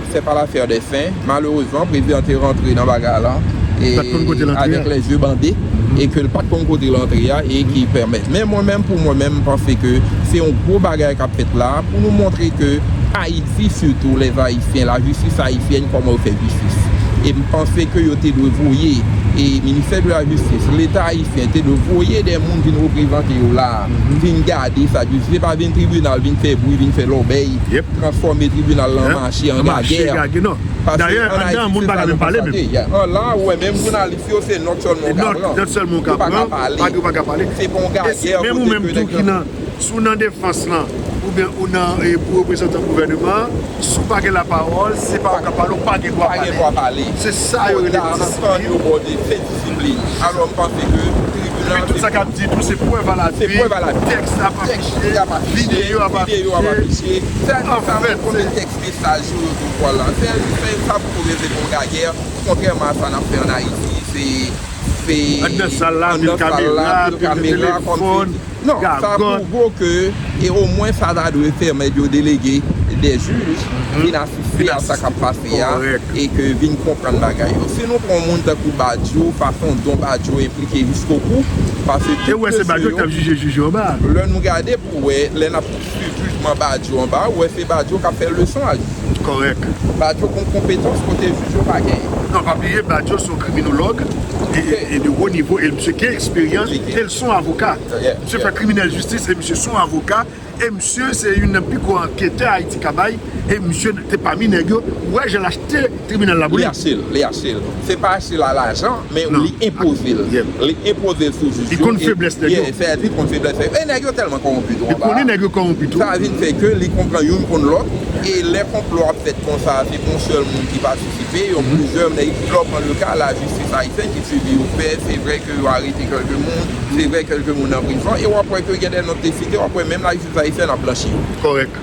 Se pa l'affaire des saints. Malerezman, prezidan te rantre nan bagay la e avèk les yeux bandés, e ke l pa t konn kote l antre a, e ki pèmèt. Men mwen menm, pou mwen menm, m panse ke se yon gwo bagay k ap fèt la pou nou montre ke Ayiti, sitou les Haïtiens, lajistis ayisyèn, kòman yo fè jistis. E m panse ke yo te dwe voye, e ministè de la jistis, leta ayisyen te dwe voye de moun vin reprezante yo la, vin gade sa, jistis, se pa vin tribinal, vin fè bri, vin fè lòbèy, transfòme tribinal la an mache, an gagè. Paske ann Ayiti, se sa nou konstate. An la, ou wè, menm jounalis yo, se nòt sèlman yo ka pran. Yo pa ka pale. Se pa yon gagè kote ke nèg yo Si w nan defans lan, oubyen ou nan, e, pou reprezantan gouvèneman an, si w pa gen lapawòl, se pa ou k ap pale, ou pa gen dwa pale. Se sa yo rele disiplin. Epi tout sa k ap di tou, se prèv a la vi, tèks ap afiche, videyo ap afiche. Anfèt, se tèks mesaj yo, yo tou pran lan. Se, se sa pou nou rete pou gagè, kontrèman a sa n ap fè ann Ayiti, se Anndan sal la, anpil kamera, anpil telefòn, gagòt. Non, sa pwouve ke, e omwen sa ta dwe fè nèg yo delege de jij vin asiste a sa k ap pase a, e ke vin konprann bagay yo. Si nou pran yon moun tankou Badio, fason Don Badio enplike jiskobou, paske tout mesye yo, lè nou gade pou wè, lè n ap swiv jijman Badio anba, ou wè se Badio k ap fè leson a jij yo. Kòrèk. Badio gon konpetans kote jij yo pa genyen. Non, pa bliye, Badio se yon kriminològ e, e, e de wo nivo, e misye gen eksperyans, e l se yon avoka. Misye fè kriminèl jistis, e misye se yon avoka, e misye se youn nan pi gwo anketè Ayiti ka bay, e misye te pami nèg yo, ou wè jan l achte tribinal la pou li. Li achte l, li achte l. Se pa achte l a lajan, men li enpoze l. Li enpoze l sou jij yo. Li konn feblès nèg yo. Sètadi konn feblès nèg yo. E nèg yo tèlman kòwonpi tou anba. Li konnen nèg yo kòwonpi tou. Sa vin fè ke li konprann youn konn lòt. E lè konplo ap fèt konsa, se pa yon sèl moun ki patisipe, yon plizyè nèg. Lè w pran le ka lajistis ayisyèn ki swiv yo fè, se vre ke yo arete kèlke moun, se vre kèlke moun nan prizon, e w ap wè ke gen de non te site, w ap wè menm lajistis ayisyèn ap blanchi yo. Kòrèk.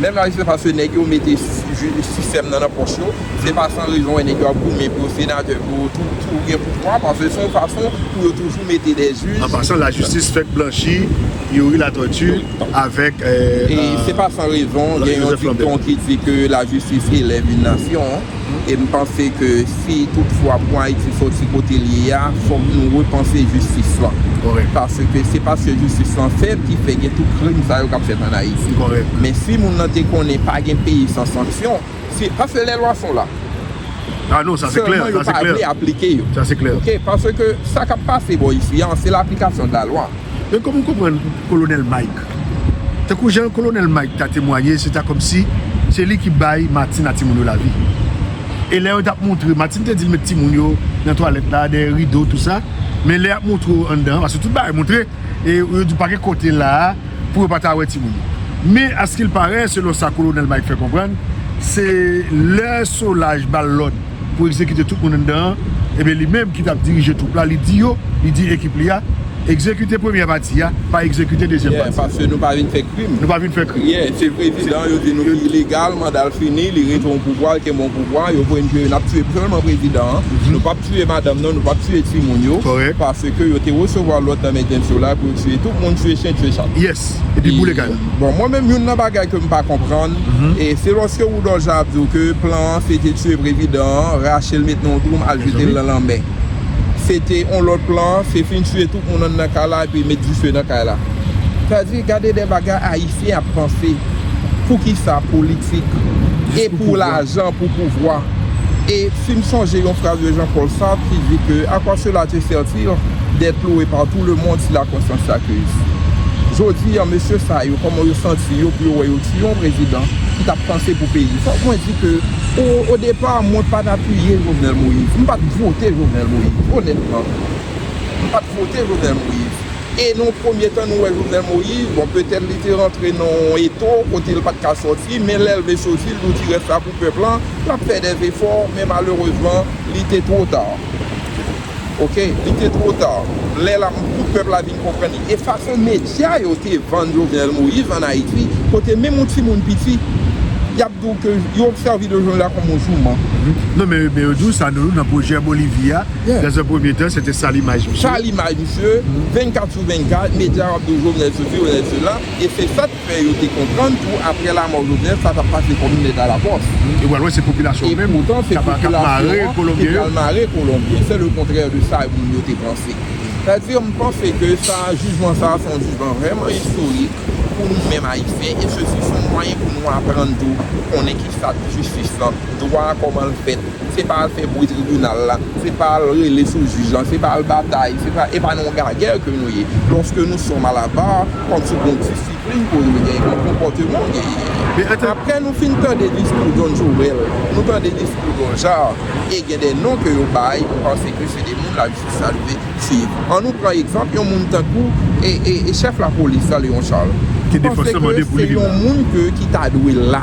Menm lajistis, paske nèg yo mete si-, sistèm nan nan pòch yo. Se pa san rezon wè nèg yo ap goumen pou yo senatè, pou yo tou, tou gen pouvwa, paske se yon fason pou yo toujou mete de jij. An pasan, lajistis fèk blanchi Youri Latortue avèk, euh, e se pa san rezon, gen yon dikton ki di ke lajistis élève une nation. E m panse ke si toutfwa pou Ayiti soti kote l ye a, fòk nou repanse jistis lan. Paske se paske jistis lan fèb ki fè gen tout krim sa yo k ap fèt ann Ayiti. Men si moun nan te konnen pa gen peyi san sanksyon, si, paske lè lwa son la, sèlman yo pa vle aplike yo. Sa se klè. Oke, paske sa k ap pase bò isi a, se laplikasyon de la lwa. Men kòman w konprann Kolonèl Mike? Tankou jan Kolonèl Mike ta temwaye, se ta kòmsi se li ki bay Martine a timoun yo lavi. E lè yo t ap montre, Martine te di l met timoun yo nan twalèt la, dèyè rido, tou sa. Men lè y ap montre w anndan, paske tout bagay montre, e yo di w pa gen kote la a pou yo pa ta wè timoun yo. Men, askilparè, selon sa Kolonèl Mike fè konprann, se lè Solaj ba l lòd pou egzekite tout moun anndan an, ebyen, li menm ki t ap dirije twoup la, li di yo, li di ekip li a, egzekite premyè pati a, pa egzekite dezyèm pati a. Paske nou pa vin fè krim. Nou pa vin fè krim. Se prezidan, yo di nou ki ilegal, manda l fini, li rete nan pouvwa, l kenbe nan pouvwa, yo voye n tiye, n ap tiye sèlman prezidan an. Nou p ap tiye madanm nan, nou p ap tiye timoun yo, paske yo te resevwa lòd nan men James Solaj pou yo tiye tout moun, tiye chen, tiye chat. Epi boule kay la. Bon, mwen menm, youn nan bagay ke m pa konprann, e se lòske Woodor Jean ap di w ke plan an se te tiye prezidan an, rache l, met nan yon twou, al jete l nan lanmè. Se te yon lòt plan, se fin tiye tout moun anndan kay la epi met dife nan kay la. Sètadi, gade de bagay Ayisyen ap panse. Poukisa politik? E pou lajan, pou pouvwa. E si m sonje yon fraz de Jean-Paul Sartre ki di ke à quoi cela te sert-il d'être loué par tout le monde si la conscience s'accuse? Jodi a, mesye sa yo, kòman yo santi yo pou yo wè yo tiye yon prezidan ki t ap panse pou peyi? Fòk mwen di ke, o, o depa, mwen pa t apiye Jovenel Moïse. M pa t vote Jovenel Moïse, onètman. M pa t vote Jovenel Moïse. E nan yon premye tan, nou wè Jovenel Moïse, bon, petèt li te rantre nan yon eto kote l pa t ka sòti, men lè l vle soti, l di w ti rès la pou pèp lan, l ap fè dèzefò, men malerezman, li te twò ta. Oke, li te twò ta. Lè la, tout pèp la vin konprann li. E fason medya yo te vann Jovenel Moïse ann Ayiti, kote menm yon timoun piti, y ap di w ke yo sèvi de Jovenel la kòm yon jouman. Non, men, men yo di w sa, nou, nan pwojè Bolivi a, dans un premier temps, se te sal imaj misye. Sal imaj misye, vennkat sou vennkat, medya yo ap di w Jovenel sesi, Jovenel sela, e se sa k fè yo te konprann tou, aprè lanmò Jovenel, sa t ap pase kòm yon lèt alapòs. E w al wè se popilasyon an menm k ap mare Kolonbyen yo. Ki pral mare Kolonbyen. Se le kontrè de sa moun yo te panse. Sètadi, m panse ke sa, jijman sa, se yon jijman vrèman istorik pou nou menm Ayisyen, e sesi se yon mwayen pou nou aprann tou konnen kisa jistis lan, dwa a kòman l fèt. Se pa al fè bri tribinal la, se pa al rele sou jij lan, se pa al batay, se pa, e pa nan yon gagè ke nou ye. Lòske nou sou Malabar, kòmsi gon disiplin pou yo genyen, gon konpòteman genyen. Aprè nou fin tande diskou John Joel, nou tande diskou Don Jar, e gen de non ke yo bay, m panse ke se de moun lajistis la dwe swiv. An nou pran egzanp yon moun tankou e, e, e chèf lapolis la, Léon Charles. M panse ke se yon moun ke, ki ta dwe la,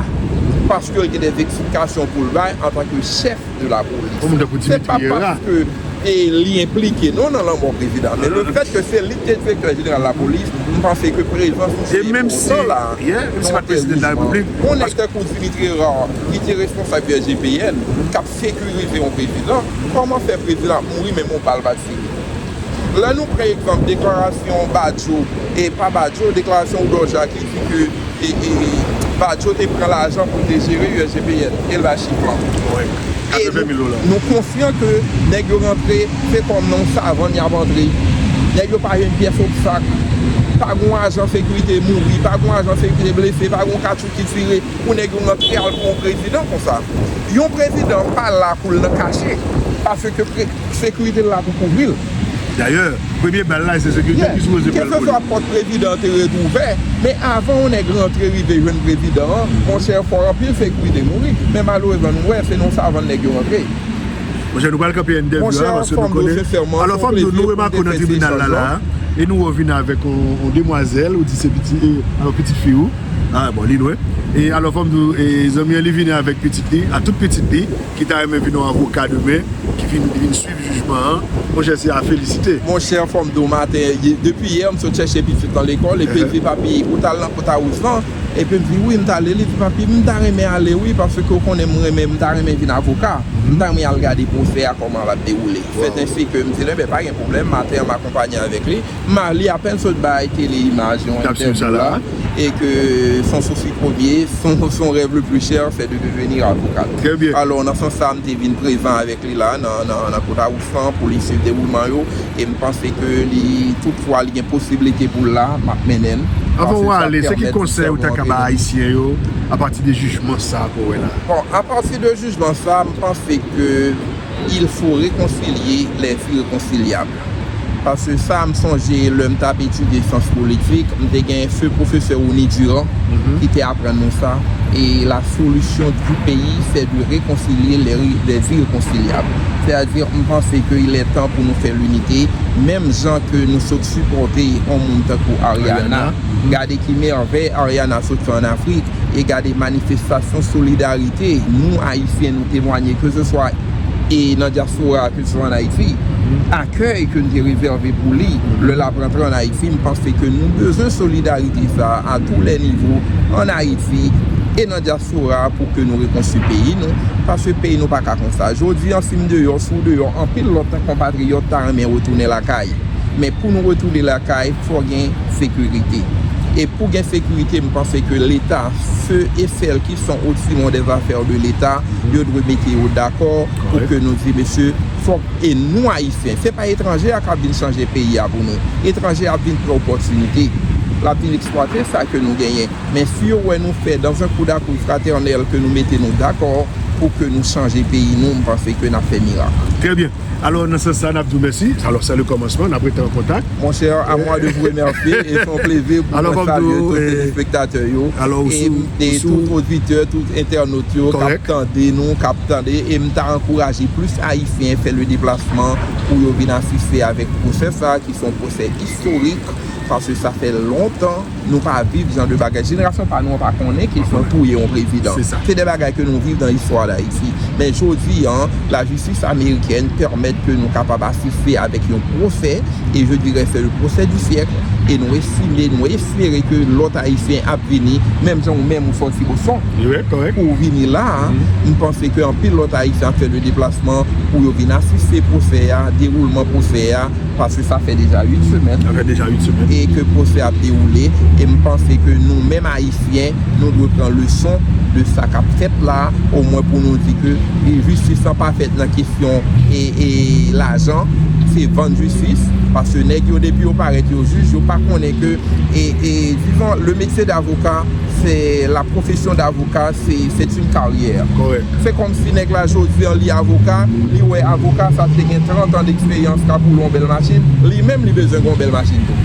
paske l gen de eksplikasyon pou l bay antanke chèf de lapolis. Se pa paske, e, li enplike non nan lanmò prezidan, men le fèt ke se li ki te direktè jeneral lapolis, m panse ke prezans misye enpòtan la. Yon nèg tankou Dimitri Hérard, ki te responsab U S G P N, k ap sekirize yon prezidan, kòman fè prezidan ap mouri menm yon bal pa t tire? Lè nou pran egzanp deklarasyon Badio, e pa Badio, deklarasyon Oudor Jacques ki di ke e, e, Badio te pran lajan pou l te jere U S G P N, e l bay chif lan. E nou, nou konsyan ke nèg yo rantre, se kòm nan yon savann y ap antre. Nèg yo pa jwenn pyès obstak. Pa gon ajan sekirite mouri, pa gon ajan sekirite blese, pa gon katchou ki tire pou nèg yo rantre al pran yon prezidan konsa. Yon prezidan pa la pou l nan kache, paske pre-, sekirite la pou kouvri l. Dayè, premye bal la, se sekirite ki sipoze pral pou li. Keseswa pòt prezidan an te ret ouvè, men avan yon nèg rantre rive jwenn prezidan an, monchè, fò anpil sekirite mouri. Men malerezman, nou wè, se nan savann nèg yo rantre. Monchè, nou pral kanpe entèvyou a, paske nou konnen. Alò, Fanm Dou, nou remake w nan tribinal la, la, e nou revin avèk yon, yon demwazèl, ou di se pitit, e, alò, pitit fi ou. A, bon, li lwen. E alò, Fanm Dou, e, zanmi an, li vini avèk pitit li, a tout pitit li, ki ta renmen vin yon avoka demen, ki vin, vin swiv jijman an. Monchè, se a felisite. Monchè, Fanm Dou, maten, ye-, depi yè, m sot chèche pitit lan lekòl, epi l di, "Papi, ou t al nan Pòtawous lan?" Epi m di, "Wi, m t ale." Li di, "Papi, m ta renmen ale, wi, paske ou konnen m renmen, m ta renmen vin avoka. M ta renmen al gade pwosè a, kòman l ap dewoule." Sèten se ke m di l, "Enben, pa gen pwoblèm." Maten an, m akonpanye avèk li. M a-, li apèn sot bay tele imaj yon entèvyou la, e ke son souci premier, son, son rêve le plus cher, c'est de devenir avocat. Trè byen. Alò, nan sans sa, m te vin prezan avèk li la, nan, nan, nan Pòtawous lan, pou li swiv dewoulman yo, e m panse ke li, toutfwa, li gen posiblite pou l la, m ap mennen l. Avan w ale, se ki konsèy ou ta ka bay Ayisyen yo, apati de jijman sa ke w wè la? Bon, apati de jijman sa, m panse ke il faut réconcilier les irréconciliables. Paske sa, m sonje lè m t ap etidye syans politik, m te gen feu pwofesè Rony Durand ki te aprann nou sa. Et la solution du pays, c'est de réconcilier les, les irréconciliables. C'est-à-dire, m panse ke il est temps pou nou fè linite. Menm jan ke nou sot sipòte yon moun tankou Ariana. Ariana. Gade ki mèvèy Ariana sot fè ann Afrik. E gade manifestasyon solidarite nou, Ayisyen, nou temwanye, keseswa e nan dyaspora, keseswa ann Ayiti, akèy ke n te rezève pou li lè l ap rantre ann Ayiti. M panse ke nou bezwen solidarite sa a, à tous les niveaux, ann Ayiti e nan dyaspora, pou ke nou rekonstwi peyi nou, paske peyi nou pa ka konsa. Jodi an, si m deyò, si w deyò, anpil lòt konpatriyòt ta renmen retounen lakay. Men pou nou retounen lakay, fò gen sekirite. E pou gen sekirite, m panse ke Leta, ceux et celles qui sont au timon des affaires de l'État, yo dwe mete yo dakò pou ke nou di, mesye, fòk, e nou Ayisyen, se pa etranje a k ap vin chanje peyi a pou nou. Etranje a ap vin pran opòtinite. L ap vin eksplwate sa ke nou genyen. Men si yo wè nou fè dans un coup d'arcoud fraternel ke nou mete nou dakò pou ke nou chanje peyi nou, m panse ke n ap fè mirak. Trè byen. Alò, nan sans sa, n ap di w mèsi. Alò, sa le kòmansman, n ap rete an kontak. Monchè, à moi de vous remercier, e se yon plezi pou mwen salye tout telespektatè yo, e tout oditè, tout entènot yo k ap tande nou, k ap tande, e m ta ankouraje plis Ayisyen fè le deplasman pou yo vin asiste avèk pwosè sa a, ki se yon pwosè istorik, paske sa fè lontan nou pa viv jan de bagay. Jenerasyon pa nou an pa konnen kesyon touye yon prezidan. Se de bagay ke nou viv nan istwa Dayiti. Men jodi an, lajistis amerikèn pèmèt ke nou kapab asiste avèk yon pwosè, e je dirais c'est le procès du siècle, e nou estime, nou espere ke lòt Ayisyen ap vini, menm jan ou menm ou sòti Boston pou w vini la a, m panse ke anpil lòt Ayisyen ap fè le deplasman pou yo vin asiste pwosè a, dewoulman pwosè a, paske sa fè deja uit semèn. Sa fè deja uit semèn. E ke pwosè ap dewoule. E m panse ke nou menm Ayisyen, nou dwe pran leson de sa k ap fèt la, omwen pou nou di ke, e, jistis lan pa fèt nan kesyon, e, e, lajan, se vann jistis, paske nèg yo, depi yo parèt, yo jij, yo pa konnen ke, e, e, disons, le métier d'avocat, c'est la profession d'avocat, c'est, c'est une carrière. Kòrèk. Se kòmsi nèg la jodi an li avoka, li wè avoka sa te gen trant an deksperyans k ap woule yon bèl machin, li menm li bezwen gen yon bèl machin tou.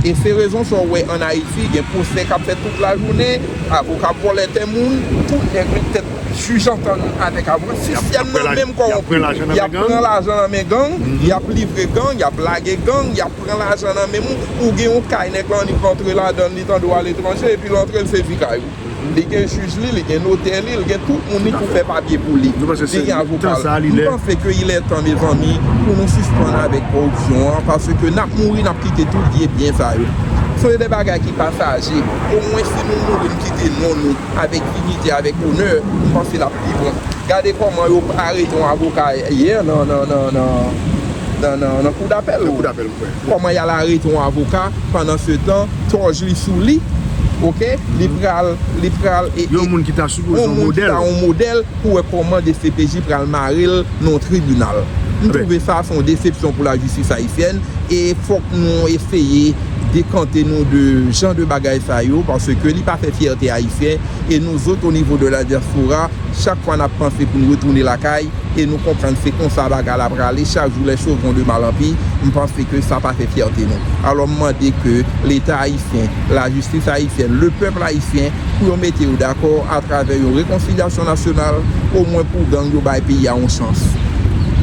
E se rezon sa w wè ann Ayiti gen pwosè k ap fèt tout lajounen, avoka ap vòlè tè moun, tout nèg met tèt jij antann avèk avoka. Sistèm nan menm kòwonpi. Y ap pran lajan nan men gang, y ap livre gang, y ap lage gang, y ap pran lajan nan men moun. Ou gen yon kay, nèg la annik rantre ladan l, li tande w aletranje, epi l antre, l sezi kay ou. Li gen jij li, li gen notè li, li gen tout moun li pou fè papye pou li. Li gen avoka l. M panse ke il est temps, mezanmi, pou nou sispann avèk kòripsyon an, paske n ap mouri, n ap kite tout vye byen sa yo. Se de bagay ki pasaje. Omwen si nou mouri, n kite non nou avèk diyite, avèk onè, m panse l ap pi bon. Gade kòman yo arete yon avoka yè nan, nan, nan, nan, Nan, nan, nan kou dapèl. Nan kou dapèl, wi. Kòman y al arete yon avoka, pandan se tan, tòj li sou li, oke? Li pral, li pral, e, yon moun ki ta sipoze yon modèl, yon modèl pou wè kòman D C P J pral mare l nan yon tribinal. M twouve sa se yon desepsyon pou lajistis ayisyèn, e fòk nou eseye dekante nou de jan de bagay sa yo, paske li pa fè fyète ayisyen, e nou zòt, o nivo de la dyaspora, chak fwa n ap panse pou n retounen lakay, e nou konprann se konsa bagay la prale, chaque jour les choses vont de mal en pire, m panse ke sa pa fè fyète nou. Alò, m mande ke Leta ayisyen, lajistis ayisyèn, le pèp ayisyen, pou yo mete yo dakò atravè yon rekonsilyasyon nasyonal, omwen pou gang yo bay peyi a yon chans.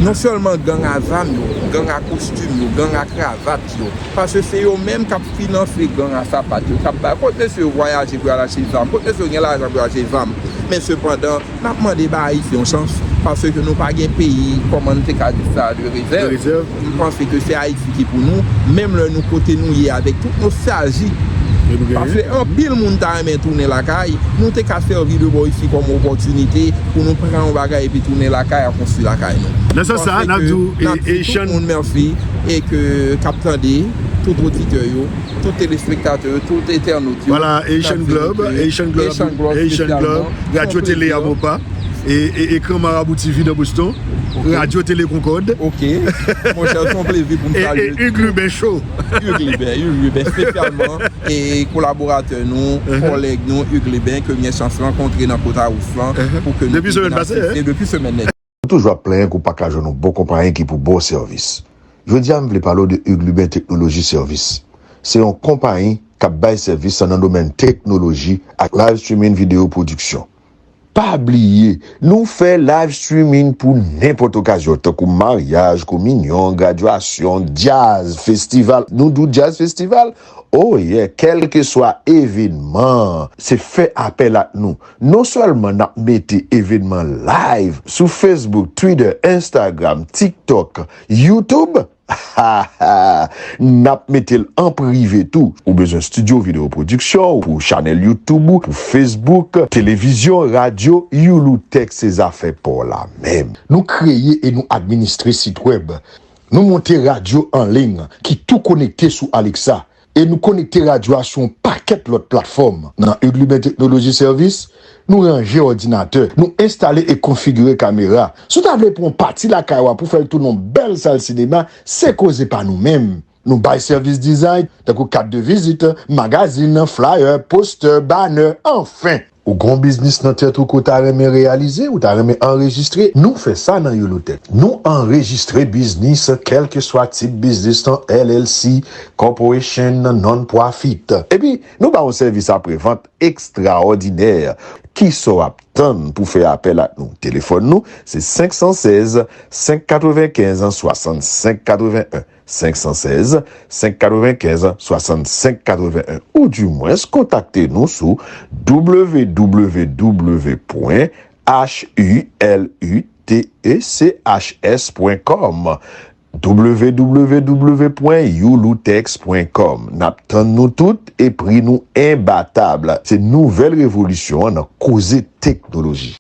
Non sèlman gang a zam yo, gang a kostim yo, gang a kravat yo, paske se yo menm k ap finanse gang a sapat yo, k ap bay, kot mesye yo vwayaje pou y al achte zam, kot mesye yo gen lajan pou y achte zam. Men sepandan, n ap mande ba Ayiti yon chans, paske nou pa gen peyi, kòman n te ka di sa, de rezèv. M panse ke se Ayiti ki pou nou, menm lè nou kote nou ye avèk tout nostalji. Paske anpil moun ta renmen tounen lakay, nou te ka sèvi de bò isi kòm opòtinite pou nou pran yon bagay epi tounen lakay a konstwi lakay nou. Nan sans sa, n ap di w, n ap di tout moun mèsi e ke k ap tande, tout oditè yo, tout telespektatè yo, tout entènot yo. Vwala, Haitian Globe, Haitian Globe, Haitian Globe, Radyo Tele Amopa, e, e, Ekran Marabou T V nan Boston, Radyo Tele Concorde. Ok. Monchè, se yon plezi pou m salye. E, e Hugues Lubin Show. Hugues Lubin, Hugues Lubin, espesyalman, e kolaboratè nou, kòlèg nou, Hugues Lubin, ke m gen chans rankontre nan Pòtoprens lan, pou ke nou te vin asiste depi semèn nèg. Ou toujou ap plenyen ke w pa ka jwenn yon bon konpayi ki pou ba w sèvis. Jodi a, m vle pale w de Hugues Lubin Technology Service. Se yon konpayi k ap bay sèvis nan domèn teknoloji ak live streaming video production. Pa bliye, nou fè live streaming pou nenpòt okazyon, tankou maryaj, kominyon, gradyasyon, djaz, festival. Nou di w djaz festival? Oh yeah, kèlkeswa evenman, se fè apèl ak nou. Non sèlman n ap mete evenman live sou Facebook, Twitter, Instagram, TikTok, YouTube, n ap mete l an prive tou. Ou bezwen estidyo videyo pwodiksyon pou chanèl YouTube ou, pou Facebook, televizyon, radyo, Youlou Tech se zafè pa w la menm. Nou kreye e nou administre sit wèb. Nou monte radyo an liy ki tou konekte sou Alexa. E nou konekte radyo a sou yon pakèt lòt platfòm. Nan Hugues Lubin Technology Service, nou ranje òdinatè, nou enstale e konfigire kamera. Si w ta vle pran yon pati lakay ou a pou fè l tounen yon bèl sal sinema, se koze pa nou menm. Nou bay sèvis dizay, tankou kat de vizit, magazin, flyer, postè, banner, anfen! Ou gen yon biznis nan tèt ou ke w ta renmen reyalize, ou ta renmen anrejistre? Nou fè sa nan Youlou Tech. Nou anrejistre biznis, kèlkeswa tip biznis lan, L L C, corporation, non-profit. Epi, nou ba w yon sèvis aprevant ekstraòdinè. Kisa w ap tann pou fè apèl ak nou? Telefòn nou, se senk san sèz, senk katrevenkenz, swasannsenk katreven en. Senk san sèz, senk katrevenkenz, swasannsenk katreven en, oudimwens kontakte nou sou W W W pwen H U L U T E C H S pwen com, W W W pwen youlutex pwen com. N ap tann nou tout e pri nou enbatab. Se nouvèl revolisyon an nan koze teknoloji.